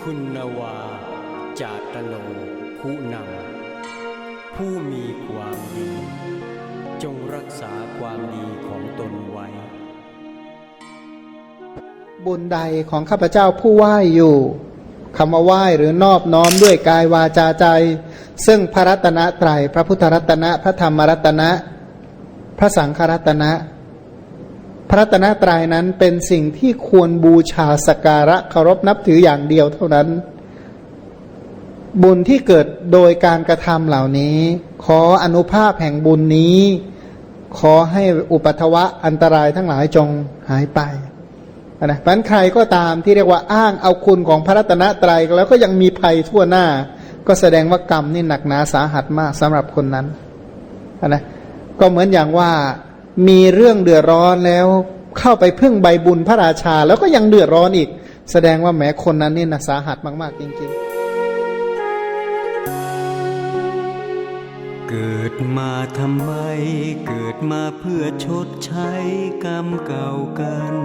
ຄຸນນະວາ ຈາຕະໂນ ຄຸນຳ ຜູ້ມີຄວາມດີ ຈົ່ງຮັກສາຄວາມດີຂອງຕົນໄວ້. บุญใดของข้าพเจ้าผู้ไหว้อยู่ คำว่าไหว้หรือนอบน้อมด้วยกายวาจาใจ ซึ่งพระรัตนตรัย พระพุทธรัตนะ พระธรรมรัตนะ พระสังฆรัตนะ พระรัตนตรัยนั้นเป็นสิ่งที่ควรบูชาสักการะเคารพนับถืออย่างเดียวเท่านั้น บุญที่เกิดโดยการกระทำเหล่านี้ ขออานุภาพแห่งบุญนี้ ขอให้อุปัทวะอันตรายทั้งหลายจงหายไป นะ เพราะฉะนั้นใครก็ตามที่เรียกว่าอ้างเอาคุณของพระรัตนตรัยแล้วก็ยังมีภัยทั่วหน้า ก็แสดงว่ากรรมนี่หนักหนาสาหัสมากสำหรับคนนั้น นะ ก็เหมือนอย่างว่ามีเรื่องเดือดร้อนแล้วเข้าไปพึ่งใบบุญพระราชา แล้วก็ยังเดือดร้อนอีก แสดงว่าแหมคนนั้นนี่นะสาหัสมากๆ จริงๆ เกิดมาทำไม เกิดมาเพื่อชดใช้กรรมเก่ากัน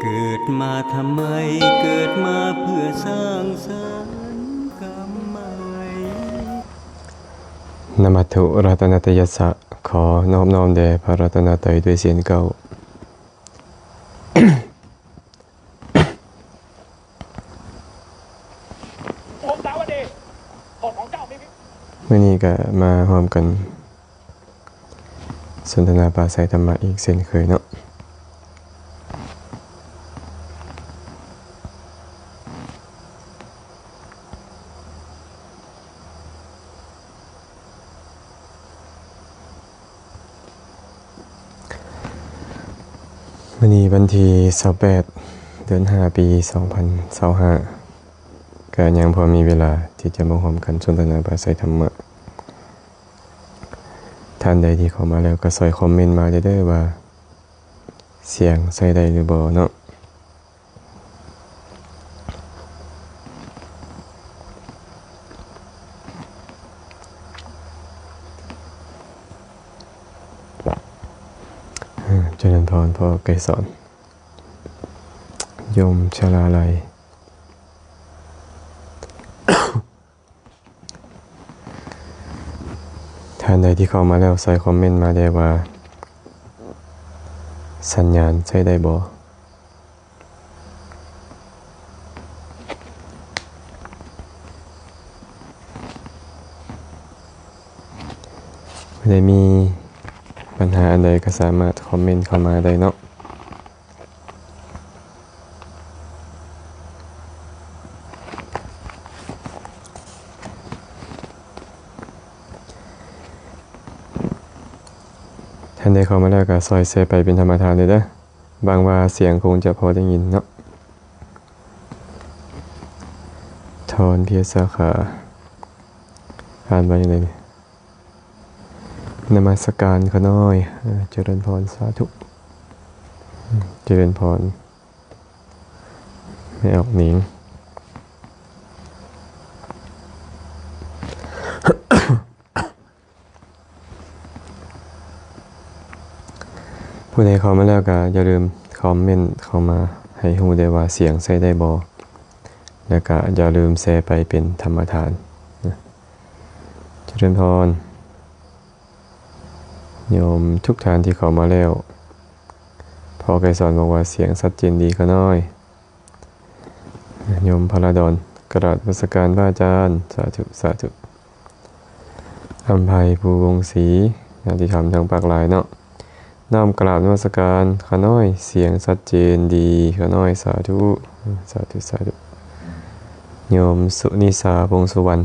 เกิดมาทำไม เกิดมาเพื่อสร้างสรรค์กรรมใหม่ ນະມັດຖຸ ລັດຕະນະຕະຍັດສະ ຂໍນອບນ້ອມແດ່ພະລັດຕະນະໄຕດ້ວຍສຽງເກົ້າ. ມື້ນີ້ກະມາຮ່ວມກັນສົນທະນາປາໄສທຳມະອີກເຊັ່ນເຄີຍເນາະ. ມື້ນີ້ວັນທີຊາວແປດ ເດືອນຫ້າ ປີສອງພັນຊາວຫ້າ ກະຍັງພໍມີເວລາທີ່ຈະມາຮ່ວມກັນສົນທະນາປາໄສທຳມະ. ທ່ານໃດທີ່ເຂົ້າມາແລ້ວກະຊ່ອຍຄອມເມັນມາເດີວ່າ ສຽງໃຊ້ໄດ້ຫຼືບໍ່ເນາະ. ຈະເລີນພອນ ພໍ່ໄກສອນ ໂຍມຊະລາໄລ. ທ່ານໃດທີ່ເຂົ້າມາແລ້ວ ຊ່ອຍຄອມເມັນມາແດ່ວ່າ ສັນຍານໃຊ້ໄດ້ບໍ່? ຜູ້ໃດມີບັນຫາອັນໃດກໍສາມາດຄອມເມັນເຂົ້າມາໄດ້ເນາະ. ທ່ານໃດເຂົ້າມາແລ້ວກໍຊ່ອຍແຊໄປເປັນທຳມະທານເດີ. ຫວັງວ່າສຽງຄົງຈະພໍໄດ້ຍິນເນາະ. ທອນ ເພຍສາຂາ ອ່ານວ່າຈັ່ງໃດນີ້? ນະມັດສະການຂ້ານ້ອຍ. ເອີ ຈະເລີນພອນ ສາທຸ. ຈະເລີນພອນ ແມ່ອອກໜິງ. ຜູ້ໃດເຂົ້າມາແລ້ວກໍຢ່າລືມຄອມເມັນເຂົ້າມາໃຫ້ຮູ້ແດ່ວ່າສຽງໃຊ້ໄດ້ບໍ່ ແລ້ວກໍຢ່າລືມແຊໄປເປັນທຳມະທານ. ຈະເລີນພອນ ໂຍມທຸກທ່ານທີ່ເຂົ້າມາແລ້ວ. ພໍ່ໄກສອນບອກວ່າສຽງຊັດເຈນດີຂ້ານ້ອຍ. ໂຍມພະລາດອນ ກະລາບນະມັດສະການພະອາຈານ. ສາທຸ ສາທຸ. ອຳໄພ ພູວົງສີ ຍາດຕິທຳທາງພາກຫຼາຍເນາະ. ນ້ອມກະລາບນະມັດສະການຂ້ານ້ອຍ ສຽງຊັດເຈນດີຂ້ານ້ອຍ. ສາທຸ ສາທຸ ສາທຸ. ໂຍມສຸນິສາ ພົງສຸວັນ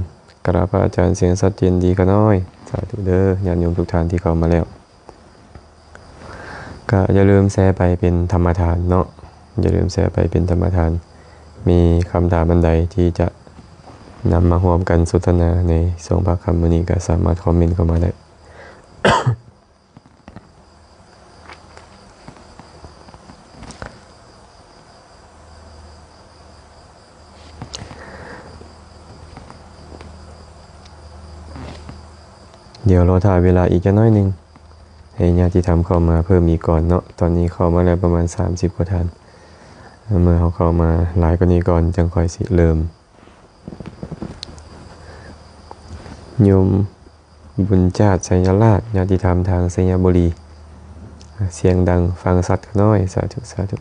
ກະລາບພະອາຈານ ສຽງຊັດເຈນດີຂ້ານ້ອຍ. ສາທຸເດີ ຍາດໂຍມທຸກທ່ານທີ່ເຂົ້າມາແລ້ວ. ກະຢ່າລືມແຊໄປເປັນທຳມະທານເນາະ. ຢ່າລືມແຊໄປເປັນທຳມະທານ. ມີຄຳຖາມອັນໃດທີ່ຈະນຳມາຮ່ວມກັນສົນທະນາໃນຊ່ວງພາກຄ່ຳມື້ນີ້ ກະສາມາດຄອມເມັນເຂົ້າມາໄດ້. ດຽວລໍຖ້າເວລາອີກຈັກໜ້ອຍໜຶ່ງ ໃຫ້ຍາດຕິທຳເຂົ້າມາເພີ່ມອີກກ່ອນເນາະ. ຕອນນີ້ເຂົ້າມາແລ້ວປະມານສາມສິບກວ່າທ່ານ. ເມື່ອເຮົາເຂົ້າມາຫຼາຍກວ່ານີ້ກ່ອນ ຈັ່ງຄ່ອຍຊິເລີ່ມ. ໂຍມບຸນຈາດ ໄຊຍະລາດ ຍາດຕິທຳທາງໄຊຍະບູລີ ສຽງດັງຟັງຊັດຂະນ້ອຍ. ສາທຸ ສາທຸ.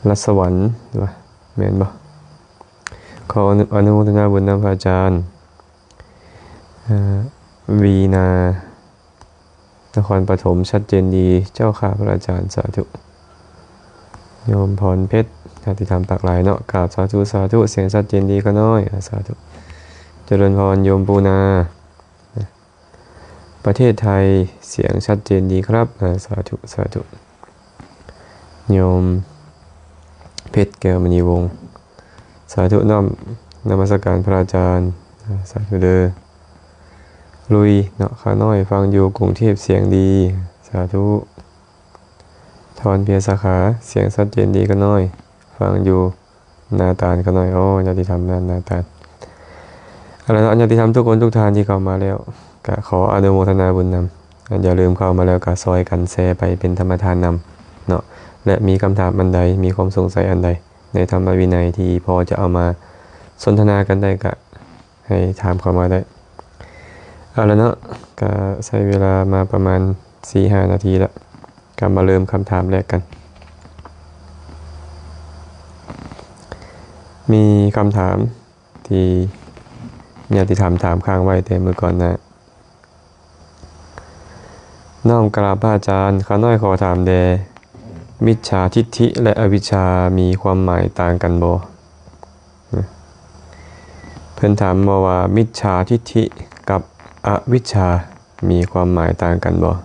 ລັດສະຫວັນ ວ່າແມ່ນບໍ່? ຂໍອະນຸ ອະນຸໂມທະນາບຸນນຳພະອາຈານ. ເອີ ວີນາ ນະຄອນປະຖົມ ຊັດເຈນດີເຈົ້າຂ້າພະອາຈານ. ສາທຸ. ໂຍມພອນເພັດ ຍາດຕິທຳປາກຫຼາຍເນາະ. ກາບສາທຸ ສາທຸ. ສຽງຊັດເຈນດີຂະນ້ອຍ. ອາ ສາທຸ. ຈະເລີນພອນ ໂຍມປູນາ. ປະເທດໄທ ສຽງຊັດເຈນດີຄັບ. ອາ ສາທຸ ສາທຸ. ໂຍມເພັດ ແກ້ວມະນີວົງ. ສາທຸ ນ້ອມນະມັດສະການພະອາຈານ. ອາ ສາທຸເດີ. ລຸຍເນາະ ຂ້ານ້ອຍຟັງຢູ່ກຸງເທບ ສຽງດີ. ສາທຸ. ທອນ ເພຍສາຂາ ສຽງຊັດເຈນດີຂ້ານ້ອຍ ຟັງຢູ່ນາຕານຂ້ານ້ອຍ. ໂອ້ ຍາດຕິທຳນາ ນາຕານ. ເອົາລະເນາະ ຍາດຕິທຳທຸກຄົນທຸກທ່ານທີ່ເຂົ້າມາແລ້ວ ກະຂໍອະນຸໂມທະນາບຸນນຳ. ຢ່າລືມເຂົ້າມາແລ້ວກະຊ່ອຍກັນແຊໄປເປັນທຳມະທານນຳເນາະ ແລະ ມີຄຳຖາມອັນໃດ ມີຄວາມສົງໄສອັນໃດໃນທຳມະວິໄນທີ່ພໍຈະເອົາມາສົນທະນາກັນໄດ້ ກະໃຫ້ຖາມເຂົ້າມາໄດ້. ເອົາລະເນາະ ກະໃຊ້ເວລາມາປະມານສີ່ຫ້ານາທີລະ ກະມາເລີ່ມຄຳຖາມແລກກັນ. ມີຄຳຖາມ ທີ່ຍາດຕິທຳຖາມຄ້າງໄວ້ແຕ່ມື້ກ່ອນໜ້າ. ນ້ອມກາບພະອາຈານ, ຂ້ານ້ອຍຂໍຖາມແດ່, ມິດສາທິດຖິ ແລະ ອະວິດສາ ມີຄວາມໝາຍຕ່າງກັນບໍ່? ເພິ່ນຖາມມາວ່າ ມິດສາທິດຖິກັບອະວິດສາ ມີຄວາມໝາຍຕ່າງກັນບໍ່?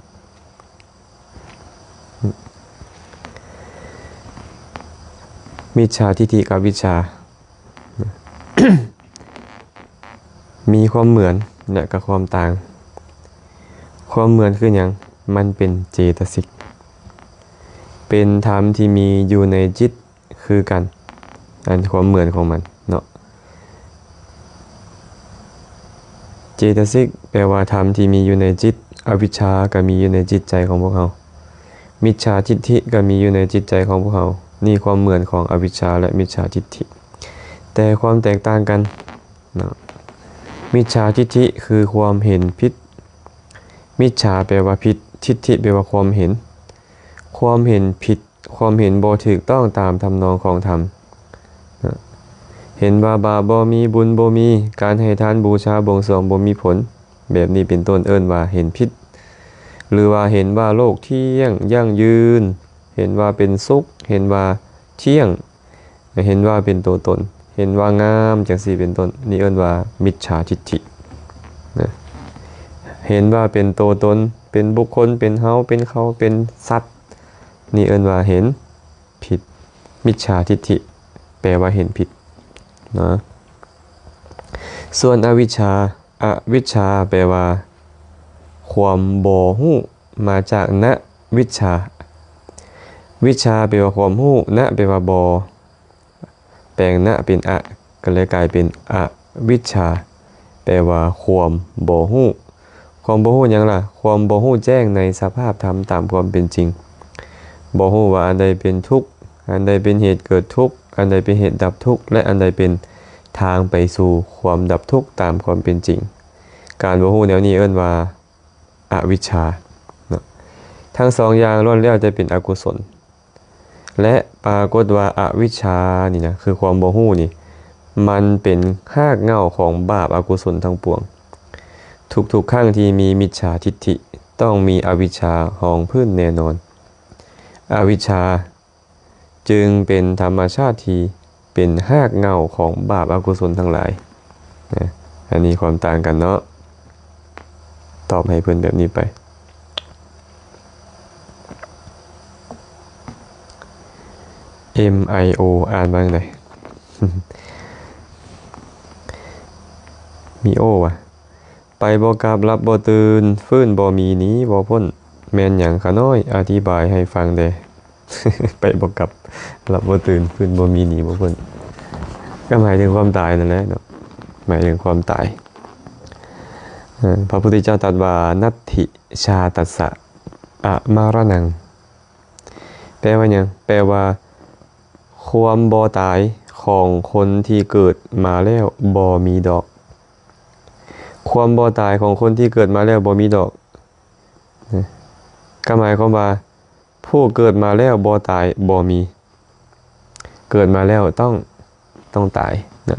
ມິດສາທິດຖິກັບວິດສາ ມີຄວາມເໝືອນ ແລະ ກໍຄວາມຕ່າງ. ຄວາມເໝືອນຄືຫຍັງ? ມັນເປັນເຈຕະສິກ ເປັນທຳທີ່ມີຢູ່ໃນຈິດຄືກັນ ອັນຄວາມເໝືອນຂອງມັນເນາະ. ເຈຕະສິກ ແປວ່າທຳທີ່ມີຢູ່ໃນຈິດ, ອະວິດສາ ກໍມີຢູ່ໃນຈິດໃຈຂອງພວກເຮົາ, ມິດສາທິດຖິ ກໍມີຢູ່ໃນຈິດໃຈຂອງພວກເຮົາ. ນີ້ຄວາມເໝືອນຂອງອະວິດສາ ແລະ ມິດສາທິດຖິ. ແຕ່ຄວາມແຕກຕ່າງກັນເນາະ, ມິດສາທິດຖິຄືຄວາມເຫັນຜິດ, ມິດສາແປວ່າຜິດ, ທິດຖິແປວ່າຄວາມເຫັນ, ຄວາມເຫັນຜິດ, ຄວາມເຫັນບໍ່ຖືກຕ້ອງຕາມທຳນອງຂອງທຳ. ເຫັນວ່າບາບບໍ່ມີ, ບຸນບໍ່ມີ, ການໃຫ້ທານ, ບູຊາ, ບວງສວງບໍ່ມີຜົນ, ແບບນີ້ເປັນຕົ້ນ ເອີ້ນວ່າເຫັນຜິດ. ຫຼືວ່າເຫັນວ່າໂລກທ່ຽງ, ຢັ້ງຢືນ, ເຫັນວ່າເປັນສຸກ, ເຫັນວ່າທ່ຽງ, ເຫັນວ່າເປັນໂຕຕົນ, ເຫັນວ່າງາມ ຈັ່ງຊີ້ເປັນຕົ້ນ, ນີ້ເອີ້ນວ່າມິດສາທິດຖິນະ. ເຫັນວ່າເປັນໂຕຕົນ, ເປັນບຸກຄົນ, ເປັນເຮົາ, ເປັນເຂົາ, ເປັນສັດ, ນີ້ເອີ້ນວ່າເຫັນຜິດ. ມິດສາທິດຖິແປວ່າເຫັນຜິດນະ. ສ່ວນອະວິດສາ, ອະວິດສາແປວ່າຄວາມບໍ່ຮູ້ ມາຈາກນະວິດສາ. ວິດສາແປວ່າຄວາມຮູ້, ນະແປວ່າບໍ່, ແປງນະເປັນອະ ກໍເລີຍກາຍເປັນອະວິດສາ ແປວ່າຄວາມບໍ່ຮູ້. ຄວາມບໍ່ຮູ້ຫຍັງລະ? ຄວາມບໍ່ຮູ້ແຈ້ງໃນສະພາບທຳຕາມຄວາມເປັນຈິງ. ບໍ່ຮູ້ວ່າອັນໃດເປັນທຸກ, ອັນໃດເປັນເຫດເກີດທຸກ, ອັນໃດເປັນເຫດດັບທຸກ ແລະ ອັນໃດເປັນທາງໄປສູ່ຄວາມດັບທຸກຕາມຄວາມເປັນຈິງ. ການບໍ່ຮູ້ແນວນີ້ເອີ້ນວ່າ ອະວິດສາເນາະ. ທັງສອງຢ່າງລ້ວນແລ້ວແຕ່ເປັນອະກຸສົນ ແລະ ປາກົດວ່າອະວິດສານີ້ນະ ຄືຄວາມບໍ່ຮູ້ນີ້ ມັນເປັນຮາກເຫງົ້າຂອງບາບອະກຸສົນທັງປວງ. ທຸກໆຄັ້ງທີ່ມີມິດສາທິດຖິ ຕ້ອງມີອະວິດສາຮອງພື້ນແນ່ນອນ. ອະວິດສາ ຈຶ່ງເປັນທຳມະຊາດທີ່ເປັນຮາກເຫງົ້າຂອງບາບອະກຸສົນທັງຫຼາຍນະ. ອັນນີ້ຄວາມຕ່າງກັນເນາະ. ຕອບໃຫ້ເພິ່ນແບບນີ້ໄປ. ເອັມ ໄອ ໂອ ອ່ານວ່າຈັ່ງໃດ? ມີໂອວະ? ໄປບໍ່ກັບ ຫຼັບບໍ່ຕື່ນ ຟື້ນບໍ່ມີ ໜີບໍ່ພົ້ນ ແມ່ນຫຍັງຂະນ້ອຍ? ອະທິບາຍໃຫ້ຟັງແດ່. ໄປບໍ່ກັບ ຫຼັບບໍ່ຕື່ນ ຟື້ນບໍ່ມີ ໜີບໍ່ພົ້ນ ກໍໝາຍເຖິງຄວາມຕາຍນັ້ນແຫຼະເນາະ, ໝາຍເຖິງຄວາມຕາຍ. ເອີ ພະພຸດທະເຈົ້າຕັດວ່າ ນັດຖິ ຊາຕັດສະ ອະມະຣະນັງ. ແປວ່າຫຍັງ? ແປວ່າ ຄວາມບໍ່ຕາຍຂອງຄົນທີ່ເກີດມາແລ້ວບໍ່ມີດອກ. ຄວາມບໍ່ຕາຍຂອງຄົນທີ່ເກີດມາແລ້ວບໍ່ມີດອກ. ນະ ກໍໝາຍຄວາມວ່າ ຜູ້ເກີດມາແລ້ວບໍ່ຕາຍບໍ່ມີ. ເກີດມາແລ້ວຕ້ອງ ຕ້ອງຕາຍນະ.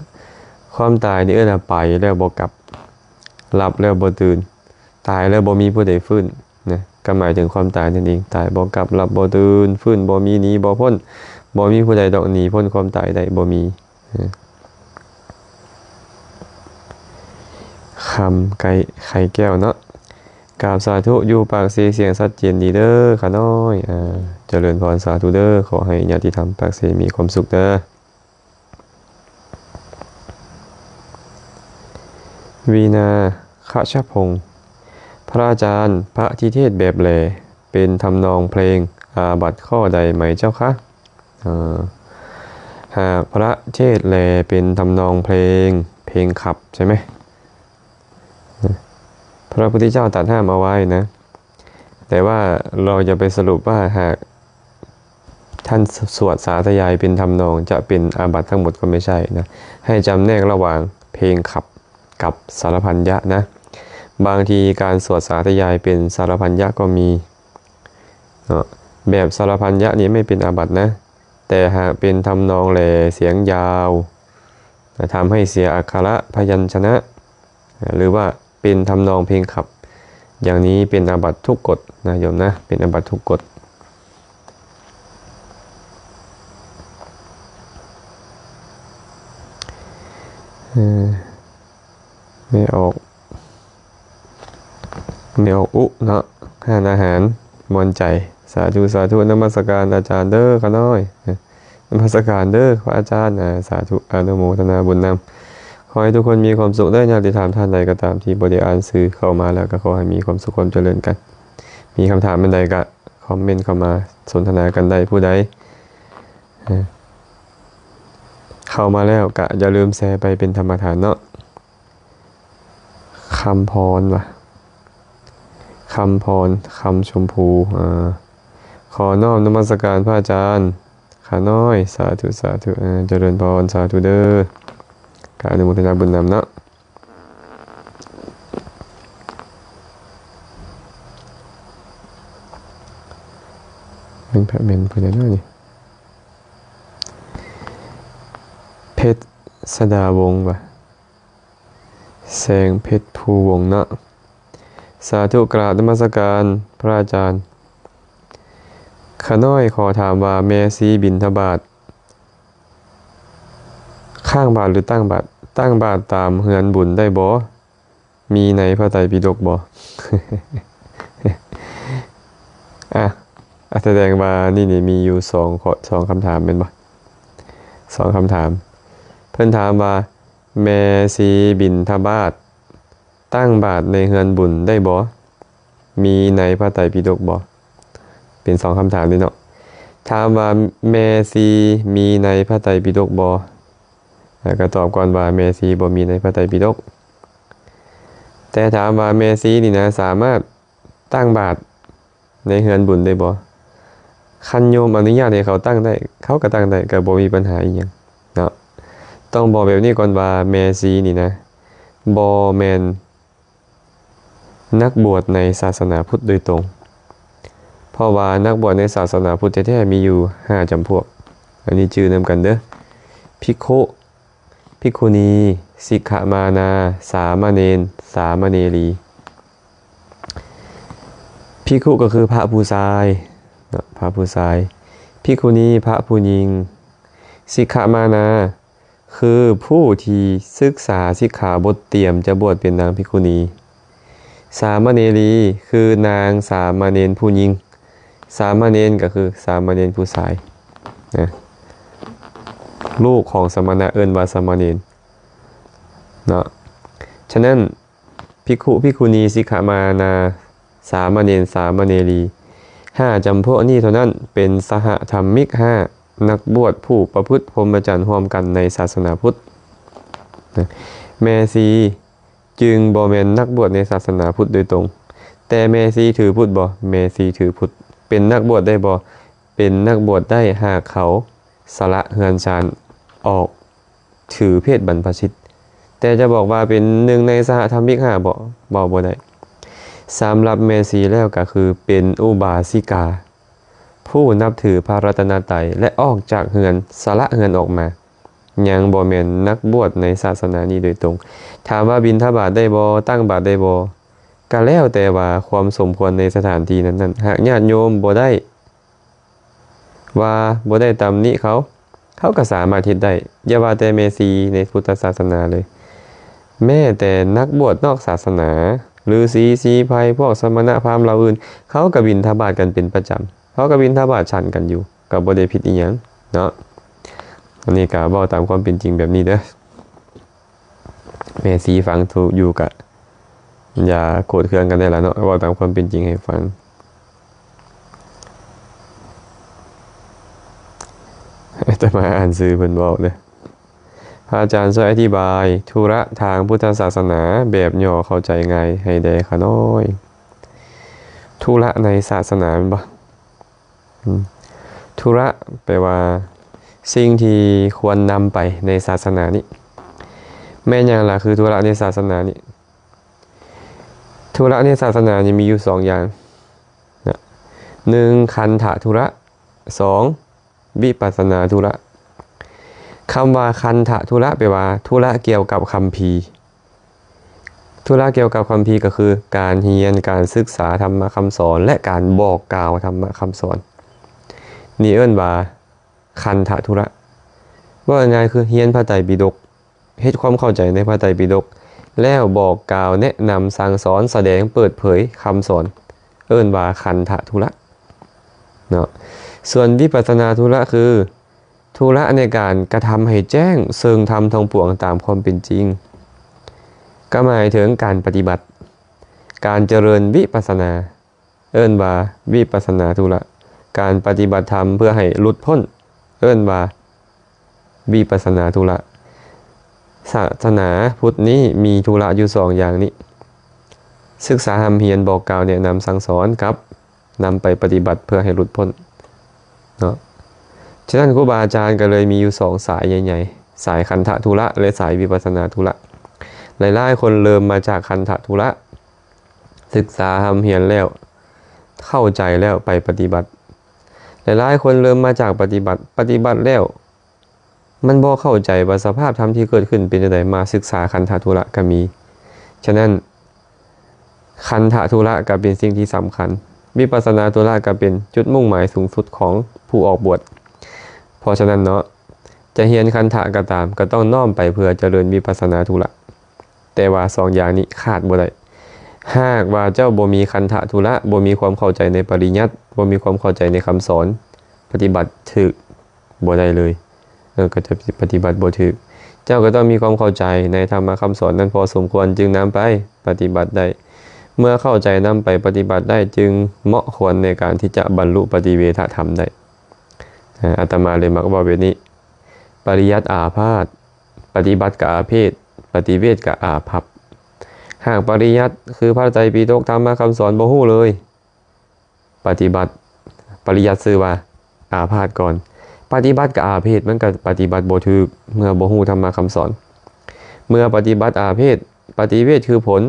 ຄວາມຕາຍນີ້ເອີ້ນວ່າໄປແລ້ວບໍ່ກັບ, ຫຼັບແລ້ວບໍ່ຕື່ນ, ຕາຍແລ້ວບໍ່ມີຜູ້ໃດຟື້ນນະ. ກໍໝາຍເຖິງຄວາມຕາຍນັ້ນເອງ. ຕາຍບໍ່ກັບ, ຫຼັບບໍ່ຕື່ນ, ຟື້ນບໍ່ມີ, ໜີບໍ່ພົ້ນ, ບໍ່ມີຜູ້ໃດດອກໜີພົ້ນຄວາມຕາຍໄດ້, ບໍ່ມີ. ຄຳໄກ່ໄຂ່ແກ້ວເນາະ. ກາບສາທຸ, ຢູ່ປາກເຊສຽງຊັດເຈນດີເດີຂ້ານ້ອຍ. ອາ ຈະເລີນພອນ, ສາທຸເດີ. ຂໍໃຫ້ຍາດຕິທຳປາກເຊມີຄວາມສຸກເດີ. ວີນາ ຄະຊະພົງ, ພະອາຈານ, ພະທີ່ເທດແບບແຫຼເປັນທຳນອງເພງ ອາບັດຂໍ້ໃດໄໝເຈົ້າຄະ? ເອີ ຫາກພະເທດແຫຼເປັນທຳນອງເພງ, ເພງຂັບໃຊ່ໄໝ? ພະພຸດທະເຈົ້າຕັດຫ້າມເອົາໄວ້ນະ, ແຕ່ວ່າເຮົາຈະໄປສະຫຼຸບວ່າຫາກທ່ານສວດສາທະຍາຍເປັນທຳນອງຈະເປັນອາບັດທັງໝົດກໍບໍ່ໃຊ່ນະ. ໃຫ້ຈຳແນກລະຫວ່າງເພງຂັບກັບສາລະພັນຍະນະ. ບາງທີການສວດສາທະຍາຍເປັນສາລະພັນຍະກໍມີເນາະ. ແບບສາລະພັນຍະນີ້ໄມ່ເປັນອາບັດນະ, ແຕ່ຫາກເປັນທຳນອງແຫຼສຽງຍາວ ທຳໃຫ້ເສຍອັກຂະລະພະຍັນຊະນະ ຫຼືວ່າເປັນທຳນອງເພງຂັບ ຢ່າງນີ້ເປັນອາບັດທຸກກົດນະໂຍມນະ, ເປັນອາບັດທຸກກົດ. ເອີ ແມ່ອອກ ແມ່ອອກອຸເນາະ, ຮ້ານອາຫານມ່ວນໃຈ. ສາທຸ ສາທຸ, ນະມັດສະການອາຈານເດີຂ້ານ້ອຍ. ນະມັດສະການເດີພະອາຈານ. ອາ ສາທຸ ອະນຸໂມທະນາບຸນນຳ. ຂໍໃຫ້ທຸກຄົນມີຄວາມສຸກເດີ. ຍາດຕິທຳທ່ານໃດກໍຕາມທີ່ບໍ່ໄດ້ອ່ານຊື່ເຂົ້າມາແລ້ວ ກໍຂໍໃຫ້ມີຄວາມສຸກຄວາມຈະເລີນກັນ. ມີຄຳຖາມອັນໃດກໍຄອມເມັນເຂົ້າມາສົນທະນາກັນໄດ້. ຜູ້ໃດ ເອີ ເຂົ້າມາແລ້ວກໍຢ່າລືມແຊໄປເປັນທຳມະທານເນາະ. ຄຳພອນວ່າ ຄຳພອນ ຄຳຊົມພູ. ອາ ຂໍນ້ອມນະມັດສະການພະອາຈານຂ້ານ້ອຍ. ສາທຸ ສາທຸ. ອາ ຈະເລີນພອນ, ສາທຸເດີ. ກາອະນຸໂມທະນາບຸນນຳເນາະ. ແມ່ນພະ ແມ່ນຜູ້ໃດເນາະນີ້? ເພັດສະດາວົງວ່າ ແສງເພັດພູວົງເນາະ. ສາທຸ ກາບນະມັດສະການພະອາຈານ. ຂ້ານ້ອຍຂໍຖາມວ່າ ແມ່ຊີບິນທະບາດ ຄ້າງບາດ ຫຼື ຕັ້ງບາດ? ຕັ້ງບາດຕາມເຮືອນບຸນໄດ້ບໍ່? ມີໃນພະໄຕປິດົກບໍ່? ອາ ສະແດງວ່ານີ້ນີ້ມີຢູ່ສອງຂໍ້ ສອງຄຳຖາມແມ່ນບໍ່? ສອງຄຳຖາມ. ເພິ່ນຖາມວ່າ ແມ່ຊີບິນທະບາດ ຕັ້ງບາດໃນເຮືອນບຸນໄດ້ບໍ່? ມີໃນພະໄຕປິດົກບໍ່? ເປັນສອງຄຳຖາມນີ້ເນາະ. ຖາມວ່າ ແມ່ຊີມີໃນພະໄຕປິດົກບໍ່? ອາ ກໍຕອບກ່ອນວ່າ ແມ່ຊີບໍ່ມີໃນພະໄຕປິດົກ. ແຕ່ຖາມວ່າ ແມ່ຊີນີ້ນະ ສາມາດຕັ້ງບາດໃນເຮືອນບຸນໄດ້ບໍ່? ຄັນໂຍມອະນຸຍາດໃຫ້ເຂົາຕັ້ງໄດ້ ເຂົາກໍຕັ້ງໄດ້ ກໍບໍ່ມີບັນຫາອີ່ຫຍັງເນາະ. ຕ້ອງບອກແບບນີ້ກ່ອນວ່າ ແມ່ຊີນີ້ນະ ບໍ່ແມ່ນ ນັກບວດໃນສາສະໜາພຸດໂດຍຕົງ, ເພາະວ່ານັກບວດໃນສາສະໜາພຸດແທ້ໆມີຢູ່ຫ້າຈຳພວກ, ອັນນີ້ຈື່ນຳກັນເດີ້. ພິກຂຸ, ພິກຂຸນີ, ສິກຂະມານາ, ສາມະເນນ, ສາມະເນລີ. ພິກຂຸກໍຄືພະຜູ້ຊາຍເນາະ, ພະຜູ້ຊາຍ. ພິກຂຸນີ, ພະຜູ້ຍິງ. ສິກຂະມານາ, ຄືຜູ້ທີ່ສຶກສາສິກຂາບົດຕຽມຈະບວດເປັນນາງພິກຂຸນີ. ສາມະເນລີ ຄືນາງສາມະເນນຜູ້ຍິງ. ສາມະເນນກໍຄືສາມະເນນຜູ້ຊາຍນະ, ລູກຂອງສະມະນະເອີ້ນວ່າສາມະເນນເນາະ. ສະນັ້ນ ພິກຂຸ, ພິກຂຸນີ, ສິກຂະມານາ, ສາມະເນນ, ສາມະເນລີ ຫ້າຈຳພວກນີ້ເທົ່ານັ້ນ ເປັນສະຫະທຳມິກຫ້າ ນັກບວດຜູ້ປະພຶດພົມມະຈັນຮ່ວມກັນໃນສາສະໜາພຸດ. ແມ່ຊີຈຶ່ງບໍ່ແມ່ນນັກບວດໃນສາສະໜາພຸດໂດຍຕົງ. ແຕ່ແມ່ຊີຖືພຸດບໍ່? ແມ່ຊີຖືພຸດ. ເປັນນັກບວດໄດ້ບໍ່? ເປັນນັກບວດໄດ້ ຫາກເຂົາ ສະຫຼະເຮືອນຊານອອກ ຖືເພດບັນພະຊິດ, ແຕ່ຈະບອກວ່າເປັນໜຶ່ງໃນສະຫະທຳມິກຫ້າບໍ່? ເວົ້າບໍ່ໄດ້. ສຳລັບແມ່ຊີແລ້ວກໍຄືເປັນອຸບາສິກາ ຜູ້ນັບຖືພະລັດຕະນະໄຕ ແລະ ອອກຈາກເຮືອນ, ສະຫຼະເຮືອນອອກມາ, ຍັງບໍ່ແມ່ນນັກບວດໃນສາສະໜານີ້ໂດຍຕົງ. ຖາມວ່າບິນທະບາດໄດ້ບໍ່? ຕັກບາດໄດ້ບໍ່? ກໍແລ້ວແຕ່ວ່າຄວາມສົມຄວນໃນສະຖານທີ່ນັ້ນໆ. ຫາກຍາດໂຍມບໍ່ໄດ້ ວ່າບໍ່ໄດ້ຕຳໜິເຂົາ, ເຂົາກໍສາມາດເຮັດໄດ້. ຢ່າວ່າແຕ່ແມ່ຊີໃນພຸດທະສາສະໜາເລີຍ, ແມ້ແຕ່ນັກບວດນອກສາສະໜາ, ລືຊີ, ຊີໄພ, ພວກສະມະນະພາມເຫຼົ່າອື່ນ, ເຂົາກໍບິນທະບາດກັນເປັນປະຈຳ, ເຂົາກໍບິນທະບາດສັນກັນຢູ່, ກໍບໍ່ໄດ້ຜິດອີ່ຫຍັງເນາະ. ອັນນີ້ກໍເວົ້າຕາມຄວາມເປັນຈິງແບບນີ້ເດີ້. ແມ່ຊີຟັງຢູ່ກະຢ່າໂກດເຄືອງກັນໄດ້ລະເນາະ, ເວົ້າຕາມຄວາມເປັນຈິງໃຫ້ຟັງ. ອາດຕະມາອ່ານຊື່ເພິ່ນເວົ້າເດີ້. ພະອາຈານຊ່ວຍອະທິບາຍທຸລະທາງພຸດທະສາສະໜາແບບຫຍໍ້ເຂົ້າໃຈງ່າຍໃຫ້ແດ່ຂ້ານ້ອຍ. ທຸລະໃນສາສະໜາແມ່ນບໍ່? ອືມ ທຸລະແປວ່າສິ່ງທີ່ຄວນນຳໄປໃນສາສະໜານີ້. ແມ່ນຫຍັງລະຄືທຸລະໃນສາສະໜານີ້? ທຸລະໃນສາສະໜານີ້ມີຢູ່ສອງຢ່າງນະ, ໜຶ່ງ ຄັນທະທຸລະ, ສອງ ວິປັດສະນາທຸລະ. ຄຳວ່າຄັນທະທຸລະແປວ່າທຸລະກ່ຽວກັບຄຳພີ. ທຸລະກ່ຽວກັບຄຳພີກໍຄືການຮຽນ, ການສຶກສາທຳມະຄຳສອນ ແລະ ການບອກກ່າວທຳມະຄຳສອນ. ນີ້ເອີ້ນວ່າຄັນທະທຸລະ. ເວົ້າງ່າຍໆຄືຮຽນພະໄຕປິດົກ, ເຮັດຄວາມເຂົ້າໃຈໃນພະໄຕປິດົກ ແລ້ວບອກກ່າວແນະນຳສັ່ງສອນ, ສະແດງ, ເປີດເຜີຍຄຳສອນ, ເອີ້ນວ່າຄັນທະທຸລະເນາະ. ສ່ວນວິປັດສະນາທຸລະຄື ທຸລະໃນການກະທຳໃຫ້ແຈ້ງເຊິ່ງທຳທັງປວງຕາມຄວາມເປັນຈິງ, ກໍໝາຍເຖິງການປະຕິບັດ, ການຈະເລີນວິປັດສະນາ, ເອີ້ນວ່າວິປັດສະນາທຸລະ, ການປະຕິບັດທຳເພື່ອໃຫ້ຫຼຸດພົ້ນ, ເອີ້ນວ່າວິປັດສະນາທຸລະ. ສາສະໜາພຸດນີ້ມີທຸລະຢູ່ສອງຢ່າງນີ້, ສຶກສາຮ່ຳຮຽນ, ບອກກ່າວແນະນຳສັ່ງສອນ ກັບ ນຳໄປປະຕິບັດເພື່ອໃຫ້ຫຼຸດພົ້ນເນາະ. ສະນັ້ນ ຄູບາອາຈານກໍເລີຍມີຢູ່ສອງສາຍໃຫຍ່ໆ, ສາຍຄັນທະທຸລະ ແລະ ສາຍວິປັດສະນາທຸລະ. ຫຼາຍໆຄົນເລີ່ມມາຈາກຄັນທະທຸລະ, ສຶກສາຮ່ຳຮຽນແລ້ວ, ເຂົ້າໃຈແລ້ວ, ໄປປະຕິບັດ. ຫຼາຍໆຄົນເລີ່ມມາຈາກປະຕິບັດ, ປະຕິບັດແລ້ວ ມັນບໍ່ເຂົ້າໃຈວ່າສະພາບທຳທີ່ເກີດຂຶ້ນເປັນຈັ່ງໃດ, ມາສຶກສາຄັນທະທຸລະກໍມີ. ສະນັ້ນ ຄັນທະທຸລະກໍເປັນສິ່ງທີ່ສຳຄັນ, ວິປັດສະນາທຸລະກໍເປັນຈຸດມຸ່ງໝາຍສູງສຸດຂອງຜູ້ອອກບວດ. ເພາະສະນັ້ນເນາະ, ຈະຮຽນຄັນທະກໍຕາມ, ກໍຕ້ອງນ້ອມໄປເພື່ອຈະເລີນວິປັດສະນາທຸລະ. ແຕ່ວ່າສອງຢ່າງນີ້ຂາດບໍ່ໄດ້. ຫາກວ່າເຈົ້າບໍ່ມີຄັນທະທຸລະ, ບໍ່ມີຄວາມເຂົ້າໃຈໃນປະລິຍັດ, ບໍ່ມີຄວາມເຂົ້າໃຈໃນຄຳສອນ, ປະຕິບັດຖືກ ບໍ່ໄດ້ເລີຍ, ເອີ ກໍຈະປະຕິບັດບໍ່ຖືກ. ເຈົ້າກໍຕ້ອງມີຄວາມເຂົ້າໃຈໃນທຳມະຄຳສອນນັ້ນພໍສົມຄວນ ຈຶ່ງນຳໄປປະຕິບັດໄດ້. ເມື່ອເຂົ້າໃຈນຳໄປປະຕິບັດໄດ້ ຈຶ່ງເໝາະຄວນໃນການທີ່ຈະບັນລຸປະຕິເວທະທຳໄດ້. ອາ ອາດຕະມາເລີຍມັກເວົ້າແບບນີ້, ປະລິຍັດອາພາດ, ປະຕິບັດກໍອາເພດ, ປະຕິເວດກໍອາພັບ. ຫາກປະລິຍັດ ຄືພະໄຕປິດົກ, ທຳມະຄຳສອນ ບໍ່ຮູ້ເລີຍ, ປະຕິບັດ, ປະລິຍັດຊື່ວ່າອາພາດກ່ອນ, ປະຕິບັດກໍອາເພດ, ມັນກໍປະຕິບັດບໍ່ຖືກ ເມື່ອບໍ່ຮູ້ທຳມະຄຳສອນ. ເມື່ອປະຕິບັດອາເພດ, ປະຕິເວດຄືຜົນ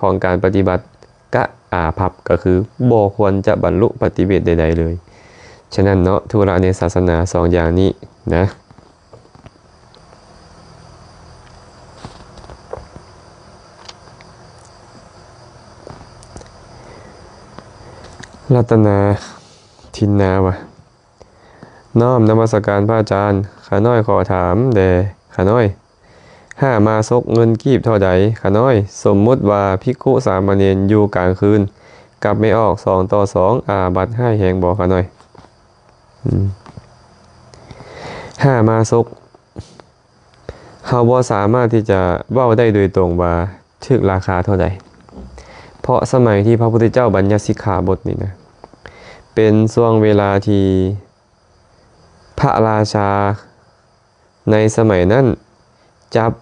ຂອງການປະຕິບັດ, ກະອາພັບ ກໍຄືບໍ່ຄວນຈະບັນລຸປະຕິເວດໃດໆເລີຍ. ສະນັ້ນເນາະ, ທຸລະໃນສາສະໜາສອງຢ່າງນີ້ນະ. ລັດຕະນາ ທິນນາວ່າ ນ້ອມນະມັດສະການພະອາຈານ, ຂ້ານ້ອຍຂໍຖາມແດ່ຂ້ານ້ອຍ, ຫ້າມາສົກເງິນກີບເທົ່າໃດຂ້ານ້ອຍ? ສົມມຸດວ່າພິກຂຸສາມະເນນຢູ່ກາງຄືນກັບແມ່ອອກສອງຕໍ່ສອງ ອາບັດຮ້າຍແຮງບໍ່ຂ້ານ້ອຍ? ອືມ ຫ້າມາສົກ ເຮົາບໍ່ສາມາດທີ່ຈະເວົ້າໄດ້ໂດຍຕົງວ່າຖືກລາຄາເທົ່າໃດ, ເພາະສະໄໝທີ່ພະພຸດທະເຈົ້າບັນຍັດສິກຂາບົດນີ້ນະ ເປັນຊ່ວງເວລາທີ່ພະລາຊາໃນສະໄໝນັ້ນຈັບ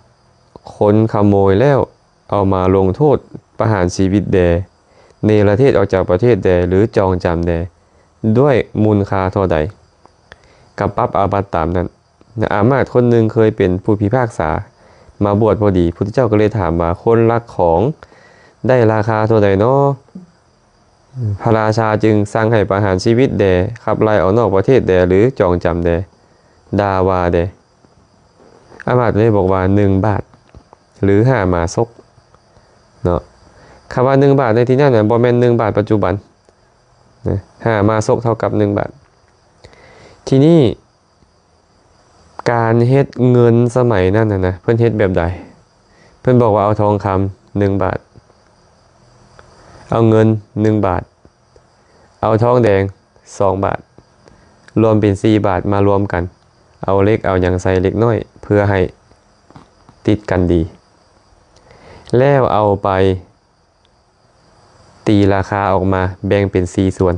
ຄົນຂະໂມຍແລ້ວ ເອົາມາລົງໂທດປະຫານຊີວິດແດ່, ເນລະເທດອອກຈາກປະເທດແດ່ ຫຼື ຈອງຈຳແດ່ ດ້ວຍມູນຄ່າເທົ່າໃດ? ກໍປັບອາບັດຕາມນັ້ນ. ອາມາດຄົນໜຶ່ງເຄີຍເປັນຜູ້ພິພາກສາ ມາບວດພໍດີ ພຸດທະເຈົ້າກໍເລີຍຖາມວ່າ ຄົນລັກຂອງໄດ້ລາຄາເທົ່າໃດນໍ? ພະລາຊາຈຶ່ງສັ່ງໃຫ້ປະຫານຊີວິດແດ່ ຂັບໄລ່ອອກນອກປະເທດແດ່ ຫຼື ຈອງຈຳແດ່ ດ່າວ່າແດ່. ອາມາດເລີຍບອກວ່າ ໜຶ່ງບາດ ຫຼື ຫ້າມາສົກເນາະ. ຄຳວ່າໜຶ່ງບາດໃນທີ່ນັ້ນນະ ບໍ່ແມ່ນໜຶ່ງບາດປັດຈຸບັນນະ, ຫ້າມາສົກເທົ່າກັບໜຶ່ງບາດ. ທີນີ້ ການເຮັດເງິນສະໄໝນັ້ນນະ ເພິ່ນເຮັດແບບໃດ? ເພິ່ນບອກວ່າເອົາທອງຄຳໜຶ່ງບາດ, ເອົາເງິນໜຶ່ງບາດ, ເອົາທອງແດງສອງບາດ, ລວມເປັນສີ່ບາດມາລວມກັນ, ເອົາເຫຼັກເອົາຫຍັງໃສ່ເລັກນ້ອຍ ເພື່ອໃຫ້ຕິດກັນດີ, ແລ້ວເອົາໄປ ຕີລາຄາອອກມາແບ່ງເປັນສີ່ສ່ວນ,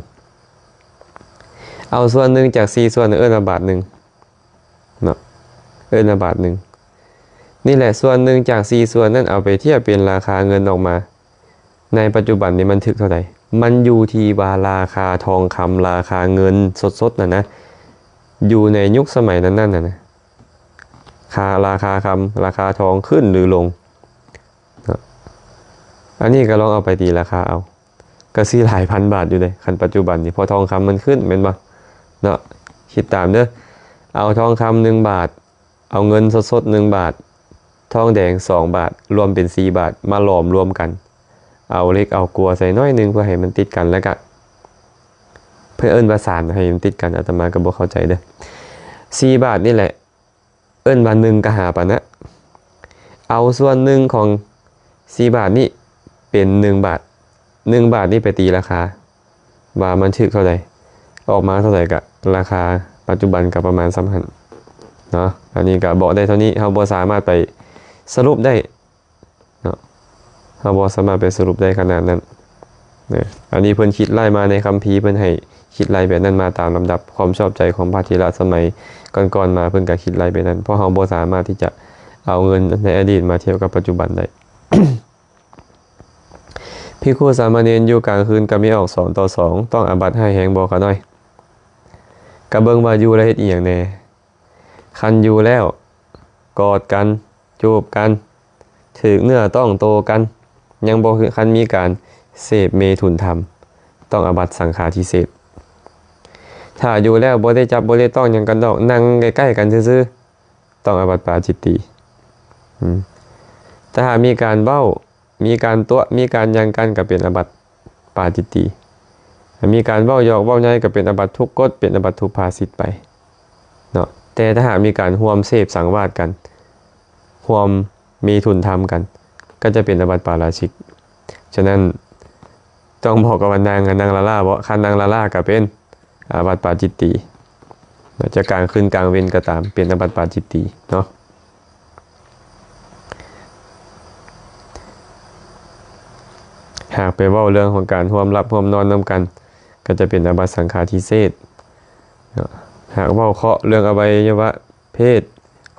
ເອົາສ່ວນໜຶ່ງຈາກສີ່ສ່ວນ ເອີ້ນວ່າບາດໜຶ່ງເນາະ, ເອີ້ນວ່າບາດໜຶ່ງ. ນີ້ແຫຼະ ສ່ວນໜຶ່ງຈາກສີ່ສ່ວນນັ້ນ ເອົາໄປທຽບເປັນລາຄາເງິນອອກມາ ໃນປັດຈຸບັນນີ້ມັນຖືກເທົ່າໃດ? ມັນຢູ່ທີ່ວ່າລາຄາທອງຄຳ ລາຄາເງິນສົດໆນັ້ນນະ ຢູ່ໃນຍຸກສະໄໝນັ້ນໆນັ້ນນະ ຄ່າລາຄາຄຳ ລາຄາທອງຂຶ້ນຫຼືລົງເນາະ. ອັນນີ້ກໍລອງເອົາໄປຕີລາຄາເອົາ ກໍຊິຫຼາຍພັນບາດຢູ່ເດ້ ຄັນປັດຈຸບັນນີ້ ເພາະທອງຄຳມັນຂຶ້ນແມ່ນບໍ່ເນາະ. ຄິດຕາມເດີ້ ເອົາທອງຄຳໜຶ່ງບາດ, ເອົາເງິນສົດໆໜຶ່ງບາດ, ທອງແດງສອງບາດ, ລວມເປັນສີ່ບາດ ມາຫຼອມລວມກັນ, ເອົາເຫຼັກເອົາກົວໃສ່ໜ້ອຍໜຶ່ງ ເພື່ອໃຫ້ມັນຕິດກັນ ແລ້ວກະ ເພິ່ນເອີ້ນວ່າສານໃຫ້ມັນຕິດກັນ. ອາດຕະມາກໍບໍ່ເຂົ້າໃຈເດີ້ ສີ່ບາດນີ້ແຫຼະ ເອີ້ນວ່າໜຶ່ງກະຫາປະນະ. ເອົາສ່ວນໜຶ່ງຂອງສີ່ບາດນີ້ເປັນໜຶ່ງບາດ, ໜຶ່ງບາດນີ້ໄປຕີລາຄາວ່າມັນຖືກເທົ່າໃດ, ອອກມາເທົ່າໃດກະລາຄາປັດຈຸບັນກະປະມານສ່ຳຫັ້ນເນາະ. ອັນນີ້ກະບອກໄດ້ເທົ່ານີ້, ເຮົາບໍ່ສາມາດໄປສະຫຼຸບໄດ້ ເນາະ, ເຮົາບໍ່ສາມາດໄປສະຫຼຸບໄດ້ຂະໜາດນັ້ນເນາະ. ອັນນີ້ເພິ່ນຄິດໄລ່ມາໃນຄຳພີ, ເພິ່ນໃຫ້ຄິດໄລ່ແບບນັ້ນມາຕາມລຳດັບຄວາມຊອບໃຈຂອງພະເຖລະສະໄໝກ່ອນໆມາ, ເພິ່ນກໍຄິດໄລ່ແບບນັ້ນ, ເພາະເຮົາບໍ່ສາມາດທີ່ຈະເອົາເງິນໃນອະດີດມາທຽບກັບປັດຈຸບັນໄດ້. ພິກຂຸສາມະເນນຢູ່ກາງຄືນກັບແມ່ອອກສອງຕໍ່ສອງ ຕ້ອງອາບັດຮ້າຍແຮງບໍ່ຂະນ້ອຍ? ກະເບິ່ງວ່າຢູ່ແລ້ວເຮັດອີ່ຫຍັງແດ່. ຄັນຢູ່ແລ້ວ ກອດກັນ ຈູບກັນ ຖືກເນື້ອຕ້ອງໂຕກັນ ຍັງບໍ່ ຄັນມີການເສບເມຖຸນທຳ ຕ້ອງອາບັດສັງຄາທິເສດ. ຖ້າຢູ່ແລ້ວບໍ່ໄດ້ຈັບບໍ່ໄດ້ຕ້ອງຫຍັງກັນດອກ ນັ່ງໃກ້ໆກັນຊື່ໆ ຕ້ອງອາບັດປາຈິດຕີ. ອືມ ແຕ່ຖ້າມີການເວົ້າ ມີການຕົວະ ມີການຫຍັງກັນ ກໍເປັນອາບັດປາຈິດຕີ. ມີການເວົ້າຫຍອກເວົ້າໃຍ ກໍເປັນອາບັດທຸກກົດ ເປັນອາບັດທຸກພາສິດໄປເນາະ. ແຕ່ຖ້າຫາກມີການຮ່ວມເສບສັງວາດກັນ ຮ່ວມມີທຸນທຳກັນ ກໍຈະເປັນອາບັດປາລາຊິກ. ສະນັ້ນ ຕ້ອງບອກກັນວ່ານັ່ງ ນັ່ງລ້າໆບໍ? ຄັນນັ່ງລ້າໆ ກໍເປັນອາບັດປາຈິດຕີ. ຈະກາງຄືນກາງເວັນກໍຕາມ ເປັນອາບັດປາຈິດຕີເນາະ. ຫາກໄປເວົ້າເລື່ອງຂອງການຮ່ວມຫຼັບຮ່ວມນອນນຳກັນ ກໍຈະເປັນອາບັດສັງຄາທິເສດເນາະ. ຫາກເວົ້າເຄາະເລື່ອງອະໄວຍະວະເພດ